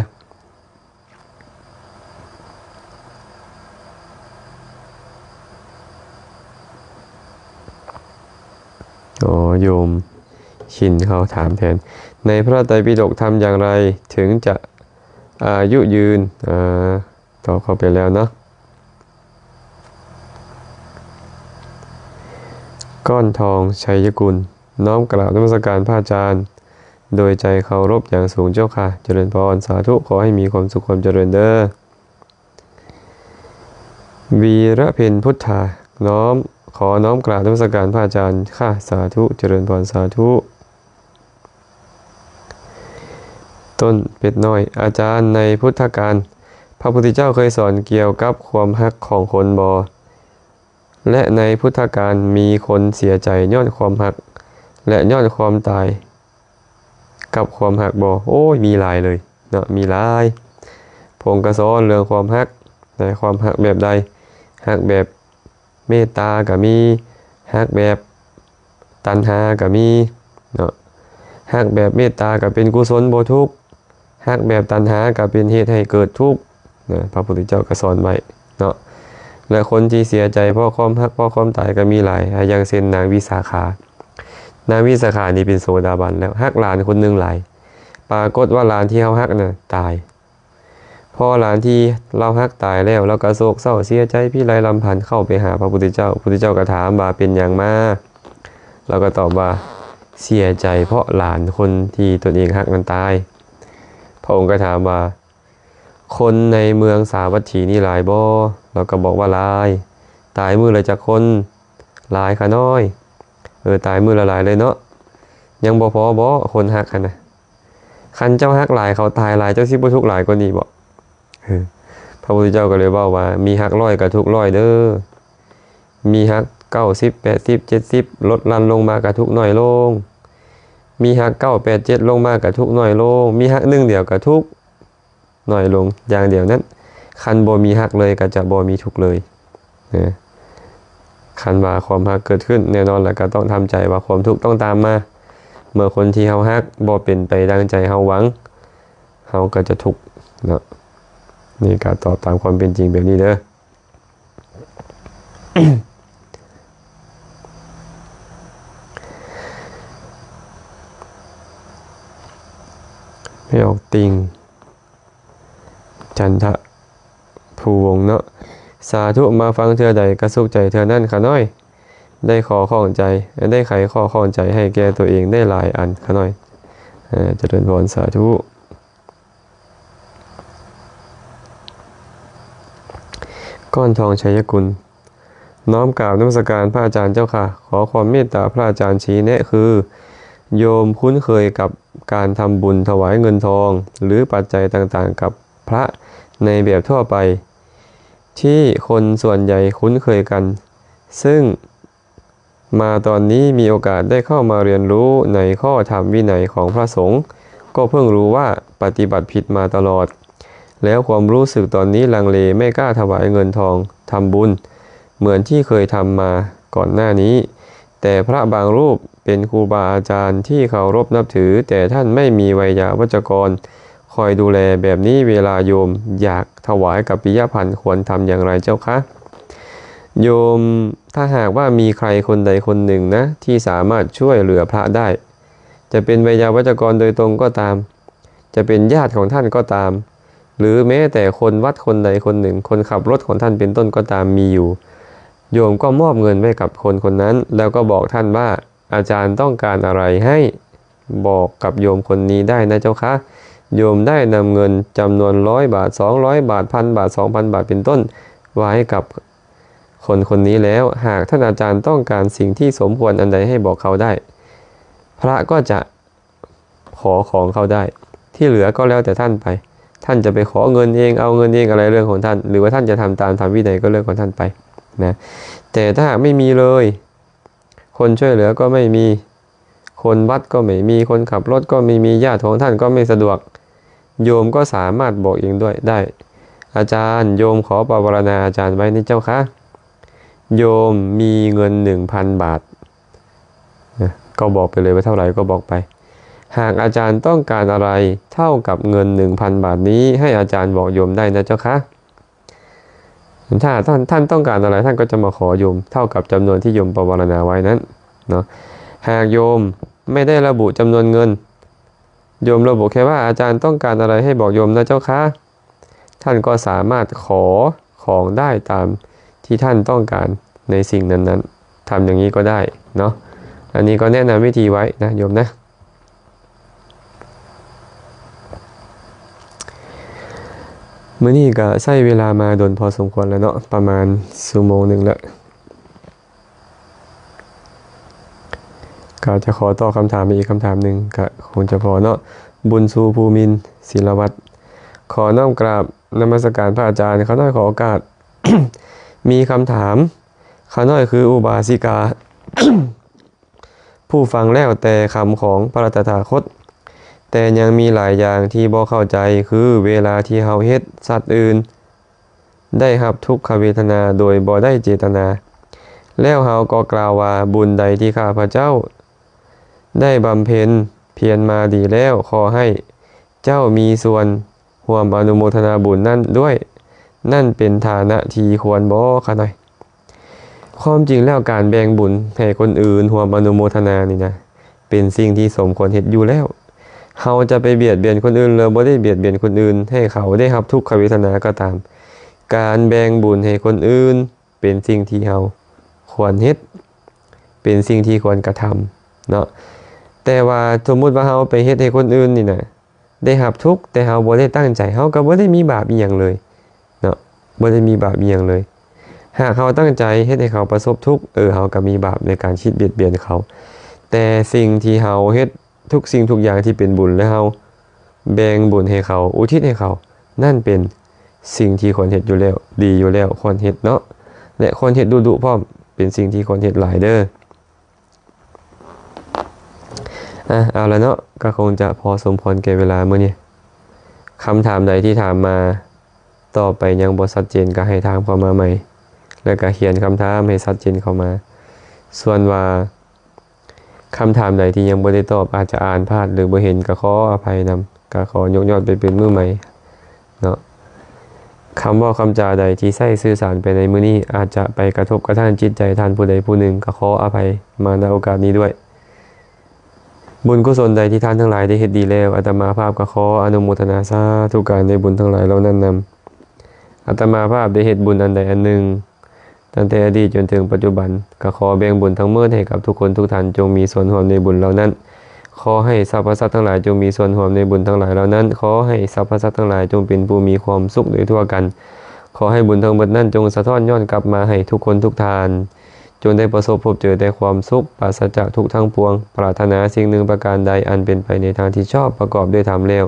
ອໍ ໂຍມ ຊິນເຂົາຖາມແທນ ໃນພະໄຕປິດົກທຳຢ່າງໃດເຖິງຈະອາຍຸຍືນ? ອາ ຕອບເຂົ້າໄປແລ້ວເນາະ. ກ້ອນທອງ ໄຊຍະກຸນ ນ້ອມກາບນະມັດສະການພະອາຈານ ໂດຍໃຈເຄົາລົບຢ່າງສູງເຈົ້າຄ່ະ. ຈະເລີນພອນ ສາທຸ ຂໍໃຫ້ມີຄວາມສຸກຄວາມຈະເລີນເດີ້. ວີລະເພັນ ພຸດຖາ ນ້ອມ ຂໍນ້ອມກາບນະມັດສະການພະອາຈານຄ່ະ. ສາທຸ ຈະເລີນພອນ ສາທຸ. ຕົ້ນເປັດນ້ອຍ ອາຈານ ໃນພຸດທະການ ພະພຸດທະເຈົ້າເຄີຍສອນກ່ຽວກັບຄວາມຮັກຂອງຄົນບໍ່? ແລະ ໃນພຸດທະການມີຄົນເສຍໃຈຍ້ອນຄວາມຮັກ ແລະ ຍ້ອນຄວາມຕາຍ ກັບຄວາມຮັກບໍ່? ໂອ້ຍ ມີຫຼາຍເລີຍເນາະ, ມີຫຼາຍ. ພະອົງກະສອນເລື່ອງຄວາມຮັກ, ແຕ່ຄວາມຮັກແບບໃດ? ຮັກແບບເມດຕາກໍມີ, ຮັກແບບຕັນຫາກໍມີເນາະ. ຮັກແບບເມດຕາກໍເປັນກຸສົນບໍ່ທຸກ, ຮັກແບບຕັນຫາກໍເປັນເຫດໃຫ້ເກີດທຸກນະ, ພະພຸດທະເຈົ້າກໍສອນໄວ້ເນາະ. ແລະ ຄົນທີ່ເສຍໃຈເພາະຄວາມຮັກ ເພາະຄວາມຕາຍກໍມີຫຼາຍ, ອາ ຢ່າງເຊັ່ນ ນາງວິສາຂາ. ນາງວິສາຂານີ້ເປັນໂສດາບັນແລ້ວ, ຮັກຫຼານຄົນໜຶ່ງຫຼາຍ. ປາກົດວ່າຫຼານທີ່ເຮົາຮັກນະຕາຍ. ພໍຫຼານທີ່ລາວຮັກຕາຍແລ້ວ, ລາວກໍໂສກເສົ້າເສຍໃຈພິໄລລຳພັນ, ເຂົ້າໄປຫາພະພຸດທະເຈົ້າ. ພະພຸດທະເຈົ້າກໍຖາມວ່າເປັນຫຍັງມາ? ລາວກໍຕອບວ່າເສຍໃຈເພາະຫຼານຄົນທີ່ຕົນເອງຮັກນັ້ນຕາຍ. ພະອົງກໍຖາມວ່າ ຄົນໃນເມືອງສາວັດຖີນີ້ຫຼາຍບໍ່? ລາວກໍບອກວ່າຫຼາຍ. ຕາຍມື້ລະຈັກຄົນ? ຫຼາຍຂະນ້ອຍ. ເອີ ຕາຍມື້ລະຫຼາຍເລີຍເນາະ. ຍັງບໍ່ພໍບໍ່ ຄົນຮັກຫັ້ນນະ? ຄັນເຈົ້າຮັກຫຼາຍ ເຂົາຕາຍຫຼາຍ ເຈົ້າຊິບໍ່ທຸກຫຼາຍກວ່ານີ້ບໍ່? ເອີ ພະພຸດທະເຈົ້າກໍເລີຍເວົ້າວ່າ ມີຮັກຮ້ອຍກໍທຸກຮ້ອຍເດີ້. ມີຮັກເກົ້າສິບ ແປດສິບ ເຈັດສິບ ລົດຫຼັ່ນລົງມາກໍທຸກໜ້ອຍລົງ. ມີຮັກເກົ້າ ແປດ ເຈັດ ລົງມາກໍທຸກໜ້ອຍລົງ. ມີຮັກໜຶ່ງດຽວກໍທຸກ ໜ້ອຍລົງຢ່າງດຽວນັ້ນ. ຄັນບໍ່ມີຮັກເລີຍກໍຈະບໍ່ມີທຸກເລີຍ. ເອີ ຄັນວ່າຄວາມຮັກເກີດຂຶ້ນ ແນ່ນອນລະກໍຕ້ອງທຳໃຈວ່າຄວາມທຸກຕ້ອງຕາມມາ. ເມື່ອຄົນທີ່ເຮົາຮັກບໍ່ເປັນໄປດັ່ງໃຈເຮົາຫວັງ, ເຮົາກໍຈະທຸກເນາະ. ນີ້ກໍຕອບຕາມຄວາມເປັນຈິງແບບນີ້ເດີ້. ແມ່ອອກຕິ່ງ ຈັນທະພູວົງເນາະ. ສາທຸ ມາຟັງເທື່ອໃດກະສຸກໃຈເທື່ອນັ້ນຂະນ້ອຍ. ໄດ້ຂໍຂ້ອງໃຈ ໄດ້ໄຂຂໍ້ຂ້ອງໃຈໃຫ້ແກ່ຕົວເອງໄດ້ຫຼາຍອັນຂະນ້ອຍ. ເອີ ຈະເລີນພອນ ສາທຸ. ກ້ອນທອງ ໄຊຍະກຸນ ນ້ອມກາບນະມັດສະການພະອາຈານເຈົ້າຄ່ະ. ຂໍຄວາມເມດຕາພະອາຈານຊີ້ແນະ ຄື ໂຍມຄຸ້ນເຄີຍກັບການທຳບຸນຖວາຍເງິນທອງ ຫຼື ປັດໄຈຕ່າງໆກັບພະໃນແບບທົ່ວໄປ ທີ່ຄົນສ່ວນໃຫຍ່ຄຸ້ນເຄີຍກັນ, ເຊິ່ງ ມາຕອນນີ້ມີໂອກາດໄດ້ເຂົ້າມາຮຽນຮູ້ໃນຂໍ້ທຳວິໄນຂອງພະສົງ, ກໍເພິ່ງຮູ້ວ່າປະຕິບັດຜິດມາຕະຫຼອດ, ແລ້ວຄວາມຮູ້ສຶກຕອນນີ້ລັງເລ ໄມ່ກ້າຖວາຍເງິນທອງທຳບຸນ ເໝືອນທີ່ເຄີຍທຳມາກ່ອນໜ້ານີ້. ແຕ່ພະບາງຮູບເປັນຄູບາອາຈານທີ່ເຄົາລົບນັບຖື, ແຕ່ທ່ານໄມ່ມີໄວຍາວັດຈະກອນ ຄອຍດູແລແບບນີ້ ເວລາໂຍມຢາກຖວາຍກັບປິຍະພັນ ຄວນທຳຢ່າງໃດເຈົ້າຄະ? ໂຍມ, ຖ້າຫາກວ່າມີໃຄຄົນໃດຄົນໜຶ່ງນະ ທີ່ສາມາດຊ່ວຍເຫຼືອພະໄດ້, ຈະເປັນໄວຍາວັດຈະກອນໂດຍຕົງກໍຕາມ, ຈະເປັນຍາດຂອງທ່ານກໍຕາມ, ຫຼື ແມ້ແຕ່ຄົນວັດຄົນໃດຄົນໜຶ່ງ, ຄົນຂັບລົດຂອງທ່ານເປັນຕົ້ນກໍຕາມ ມີຢູ່, ໂຍມກໍມອບເງິນໄວ້ກັບຄົນຄົນນັ້ນ ແລ້ວກໍບອກທ່ານວ່າ ອາຈານຕ້ອງການອະໄລໃຫ້ບອກກັບໂຍມຄົນນີ້ໄດ້ນະເຈົ້າຄະ. ໂຍມໄດ້ນຳເງິນຈຳນວນຮ້ອຍບາດ, ສອງຮ້ອຍບາດ, ພັນບາດ, ສອງພັນບາດ ເປັນຕົ້ນ ໄວ້ກັບຄົນຄົນນີ້ແລ້ວ. ຫາກທ່ານອາຈານຕ້ອງການສິ່ງທີ່ສົມຄວນອັນໃດໃຫ້ບອກເຂົາໄດ້, ພະກໍຈະຂໍຂອງເຂົາໄດ້. ທີ່ເຫຼືອກໍແລ້ວແຕ່ທ່ານໄປ. ທ່ານຈະໄປຂໍເງິນເອງ, ເອົາເງິນເອງ, ອະໄລເລື່ອງຂອງທ່ານ, ຫຼືວ່າທ່ານຈະທຳຕາມທຳວິໄນ ກໍເລື່ອງຂອງທ່ານໄປນະ. ແຕ່ຖ້າຫາກໄມ່ມີເລີຍ, ຄົນຊ່ວຍເຫຼືອກໍໄມ່ມີ, ຄົນວັດກໍໄມ່ມີ, ຄົນຂັບລົດກໍໄມ່ມີ, ຍາດຂອງທ່ານກໍໄມ່ສະດວກ, ໂຍມກໍສາມາດບອກເອງດ້ວຍໄດ້. ອາຈານ, ໂຍມຂໍປະວາລະນາອາຈານໄວ້ນະເຈົ້າຄະ. ໂຍມມີເງິນໜຶ່ງພັນບາດ. ນະ, ກໍບອກໄປເລີຍວ່າເທົ່າໃດກໍບອກໄປ. ຫາກອາຈານຕ້ອງການອະໄລເທົ່າກັບເງິນໜຶ່ງພັນບາດນີ້, ໃຫ້ອາຈານບອກໂຍມໄດ້ນະເຈົ້າຄະ. ຖ້າທ່ານ, ທ່ານຕ້ອງການອະໄລ, ທ່ານກໍຈະມາຂໍໂຍມເທົ່າກັບຈຳນວນທີ່ໂຍມປະວາລະນາໄວ້ນັ້ນເນາະ. ຫາກໂຍມໄມ່ໄດ້ລະບຸຈຳນວນເງິນ, ໂຍມລະບຸແຄ່ວ່າ ອາຈານຕ້ອງການອະໄລໃຫ້ບອກໂຍມນະເຈົ້າຄະ. ທ່ານກໍສາມາດຂໍຂອງໄດ້ຕາມທີ່ທ່ານຕ້ອງການໃນສິ່ງນັ້ນໆ. ທຳຢ່າງນີ້ກໍໄດ້ເນາະ. ອັນນີ້ກໍແນະນຳວິທີໄວ້ນະໂຍມນະ. ມື້ນີ້ກໍໃຊ້ເວລາມາດົນພໍສົມຄວນແລ້ວເນາະ, ປະມານຊົ່ວໂມງໜຶ່ງແລ້ວ. ກໍຈະຂໍຕອບຄຳຖາມອີກຄຳຖາມໜຶ່ງ ກໍຄົງຈະພໍເນາະ. ບຸນຊູພູມິນ ສິລະວັດ, ຂໍນ້ອມກາບນະມັດສະການພະອາຈານ. ຂ້ານ້ອຍຂໍໂອກາດ ມີຄຳຖາມ. ຂ້ານ້ອຍຄືອຸບາສິກາ ຜູ້ຟັງແລ້ວແຕ່ຄຳຂອງພະຕະຖາຄົດ, ແຕ່ຍັງມີຫຼາຍຢ່າງທີ່ບໍ່ເຂົ້າໃຈ, ຄືເວລາທີ່ເຮົາເຮັດສັດອື່ນ ໄດ້ຮັບທຸກຂະເວທະນາໂດຍບໍ່ໄດ້ເຈຕະນາ, ແລ້ວເຮົາກໍກ່າວວ່າ, ບຸນໃດທີ່ຂ້າພະເຈົ້າໄດ້ບຳເພັນພຽນມາດີແລ້ວ, ຂໍໃຫ້ເຈົ້າມີສ່ວນຮ່ວມອະນຸໂມທະນາບຸນນັ້ນດ້ວຍ. ນັ້ນເປັນຖານະທີ່ຄວນບໍ່? ຂ້ານ້ອຍ ຄວາມຈິງແລ້ວ ການແບ່ງບຸນໃຫ້ຄົນອື່ນຮ່ວມອະນຸໂມທະນານີ້ນະ ເປັນສິ່ງທີ່ສົມຄວນເຮັດຢູ່ແລ້ວ. ເຮົາຈະໄປບຽດບຽນຄົນອື່ນ ຫຼື ບໍ່ໄດ້ບຽດບຽນຄົນອື່ນ ໃຫ້ເຂົາໄດ້ຮັບທຸກຂະເວທະນາກໍຕາມ, ການແບ່ງບຸນໃຫ້ຄົນອື່ນເປັນສິ່ງທີ່ເຮົາຄວນເຮັດ, ເປັນສິ່ງທີ່ຄວນກະທຳເນາະ. ແຕ່ວ່າສົມມຸດວ່າເຮົາໄປເຮັດໃຫ້ຄົນອື່ນນີ້ນະ ໄດ້ຮັບທຸກ, ແຕ່ເຮົາບໍ່ໄດ້ຕັ້ງໃຈ, ເຮົາກໍບໍ່ໄດ້ມີບາບອີ່ຫຍັງເລີຍເນາະ, ບໍ່ໄດ້ມີບາບອີ່ຫຍັງເລີຍ. ຫາກເຮົາຕັ້ງໃຈເຮັດໃຫ້ເຂົາປະສົບທຸກ, ເອີ, ເຮົາກໍມີບາບໃນການຄິດບຽດບຽນເຂົາ. ແຕ່ສິ່ງທີ່ເຮົາເຮັດ, ທຸກສິ່ງທຸກຢ່າງທີ່ເປັນບຸນ ແລະ ເຮົາແບ່ງບຸນໃຫ້ເຂົາ, ອຸທິດໃຫ້ເຂົາ, ນັ້ນເປັນສິ່ງທີ່ຄວນເຮັດຢູ່ແລ້ວ, ດີຢູ່ແລ້ວ, ຄວນເຮັດເນາະ, ແລະ ຄວນເຮັດດຸໆພ້ອມ, ເປັນສິ່ງທີ່ຄວນເຮັດຫຼາຍເດີ້. ອາ ເອົາລະເນາະ, ກໍຄົງຈະພໍສົມຄວນແກ່ເວລາມື້ນີ້. ຄຳຖາມໃດທີ່ຖາມມາຕໍ່ໄປຍັງບໍ່ຊັດເຈນ ກໍໃຫ້ຖາມເຂົ້າມາໃໝ່, ແລ້ວກໍຂຽນຄຳຖາມໃຫ້ຊັດເຈນເຂົ້າມາ. ສ່ວນວ່າຄຳຖາມໃດທີ່ຍັງບໍ່ໄດ້ຕອບ, ອາດຈະອ່ານພາດ ຫຼື ບໍ່ເຫັນ, ກໍຂໍອະໄພນຳ, ກໍຂໍຍົກຍອດໄປເປັນມື້ໃໝ່. ເນາະ, ຄຳເວົ້າຄຳຈາໃດທີ່ໃຊ້ສື່ສານໄປໃນມື້ນີ້ ອາດຈະໄປກະທົບກະທານຈິດໃຈທ່ານຜູ້ໃດຜູ້ໜຶ່ງ, ກໍຂໍອະໄພມາ ນະ ໂອກາດນີ້ດ້ວຍ. ບຸນກຸສົນໃດທີ່ທ່ານທັງຫຼາຍໄດ້ເຮັດດີແລ້ວ, ອາດຕະມາພາບກໍຂໍອະນຸໂມທະນາສາທຸການໃນບຸນທັງຫຼາຍເຫຼົ່ານັ້ນນຳ. ອາດຕະມາພາບໄດ້ເຮັດບຸນອັນໃດອັນໜຶ່ງ ຕັ້ງແຕ່ອະດີດຈົນເຖິງປັດຈຸບັນ, ກໍຂໍແບ່ງບຸນທັງໝົດໃຫ້ກັບທຸກຄົນທຸກທ່ານ ຈົ່ງມີສ່ວນຮ່ວມໃນບຸນເຫຼົ່ານັ້ນ. ຂໍໃຫ້ສັບພະສັດທັງຫຼາຍຈົ່ງມີສ່ວນຮ່ວມໃນບຸນທັງຫຼາຍເຫຼົ່ານັ້ນ. ຂໍໃຫ້ສັບພະສັດທັງຫຼາຍຈົ່ງເປັນຜູ້ມີຄວາມສຸກໂດຍທົ່ວກັນ. ຂໍໃຫ້ບຸນທັງໝົດນັ້ນຈົ່ງສະທ້ອນຍ້ອນກັບມາໃຫ້ທຸກຄົນທຸກທ່ານ ຈົ່ງໄດ້ປະສົບພົບເຈີແຕ່ຄວາມສຸກ, ປາສະຈາກທຸກທັງປວງ. ປາດຖະໜາສິ່ງໜຶ່ງປະການໃດອັນເປັນໄປໃນທາງທີ່ຊອບ, ປະກອບດ້ວຍທຳແລ້ວ,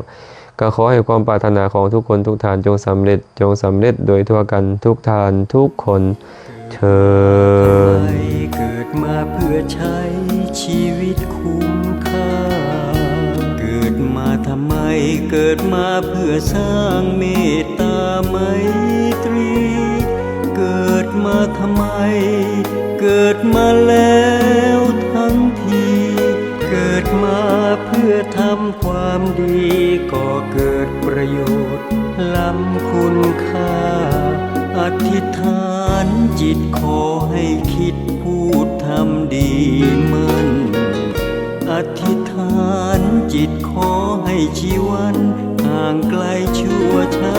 ກໍຂໍໃຫ້ຄວາມປາດຖະໜາຂອງທຸກຄົນທຸກທ່ານຈົ່ງສຳເລັດ, ຈົ່ງສຳເລັດໂດຍທົ່ວກັນທຸກທ່ານທຸກຄົນເທີ້ນ. ເກີດມາເພື່ອໃຊ້ຊີວິດຄຸ້ມຄ່າ. ເກີດມາທຳໄມ? ເກີດມາເພື່ອສ້າງເມດຕາໄມຕຣີ. ເກີດມາທຳໄມ? ເກີດມາແລ້ວທັງທີ. ເກີດມາເພື່ອທຳ ຄວາມດີກໍເກີດປະໂຫຍດລ້ຳຄຸນຄ່າ. ອະທິຖານຈິດຂໍໃຫ້ຄິດ ພູດທຳດີໝັ້ນ. ອະທິຖານຈິດຂໍໃຫ້ຊີວັນຫ່າງໄກຊົ່ວຊ້າ.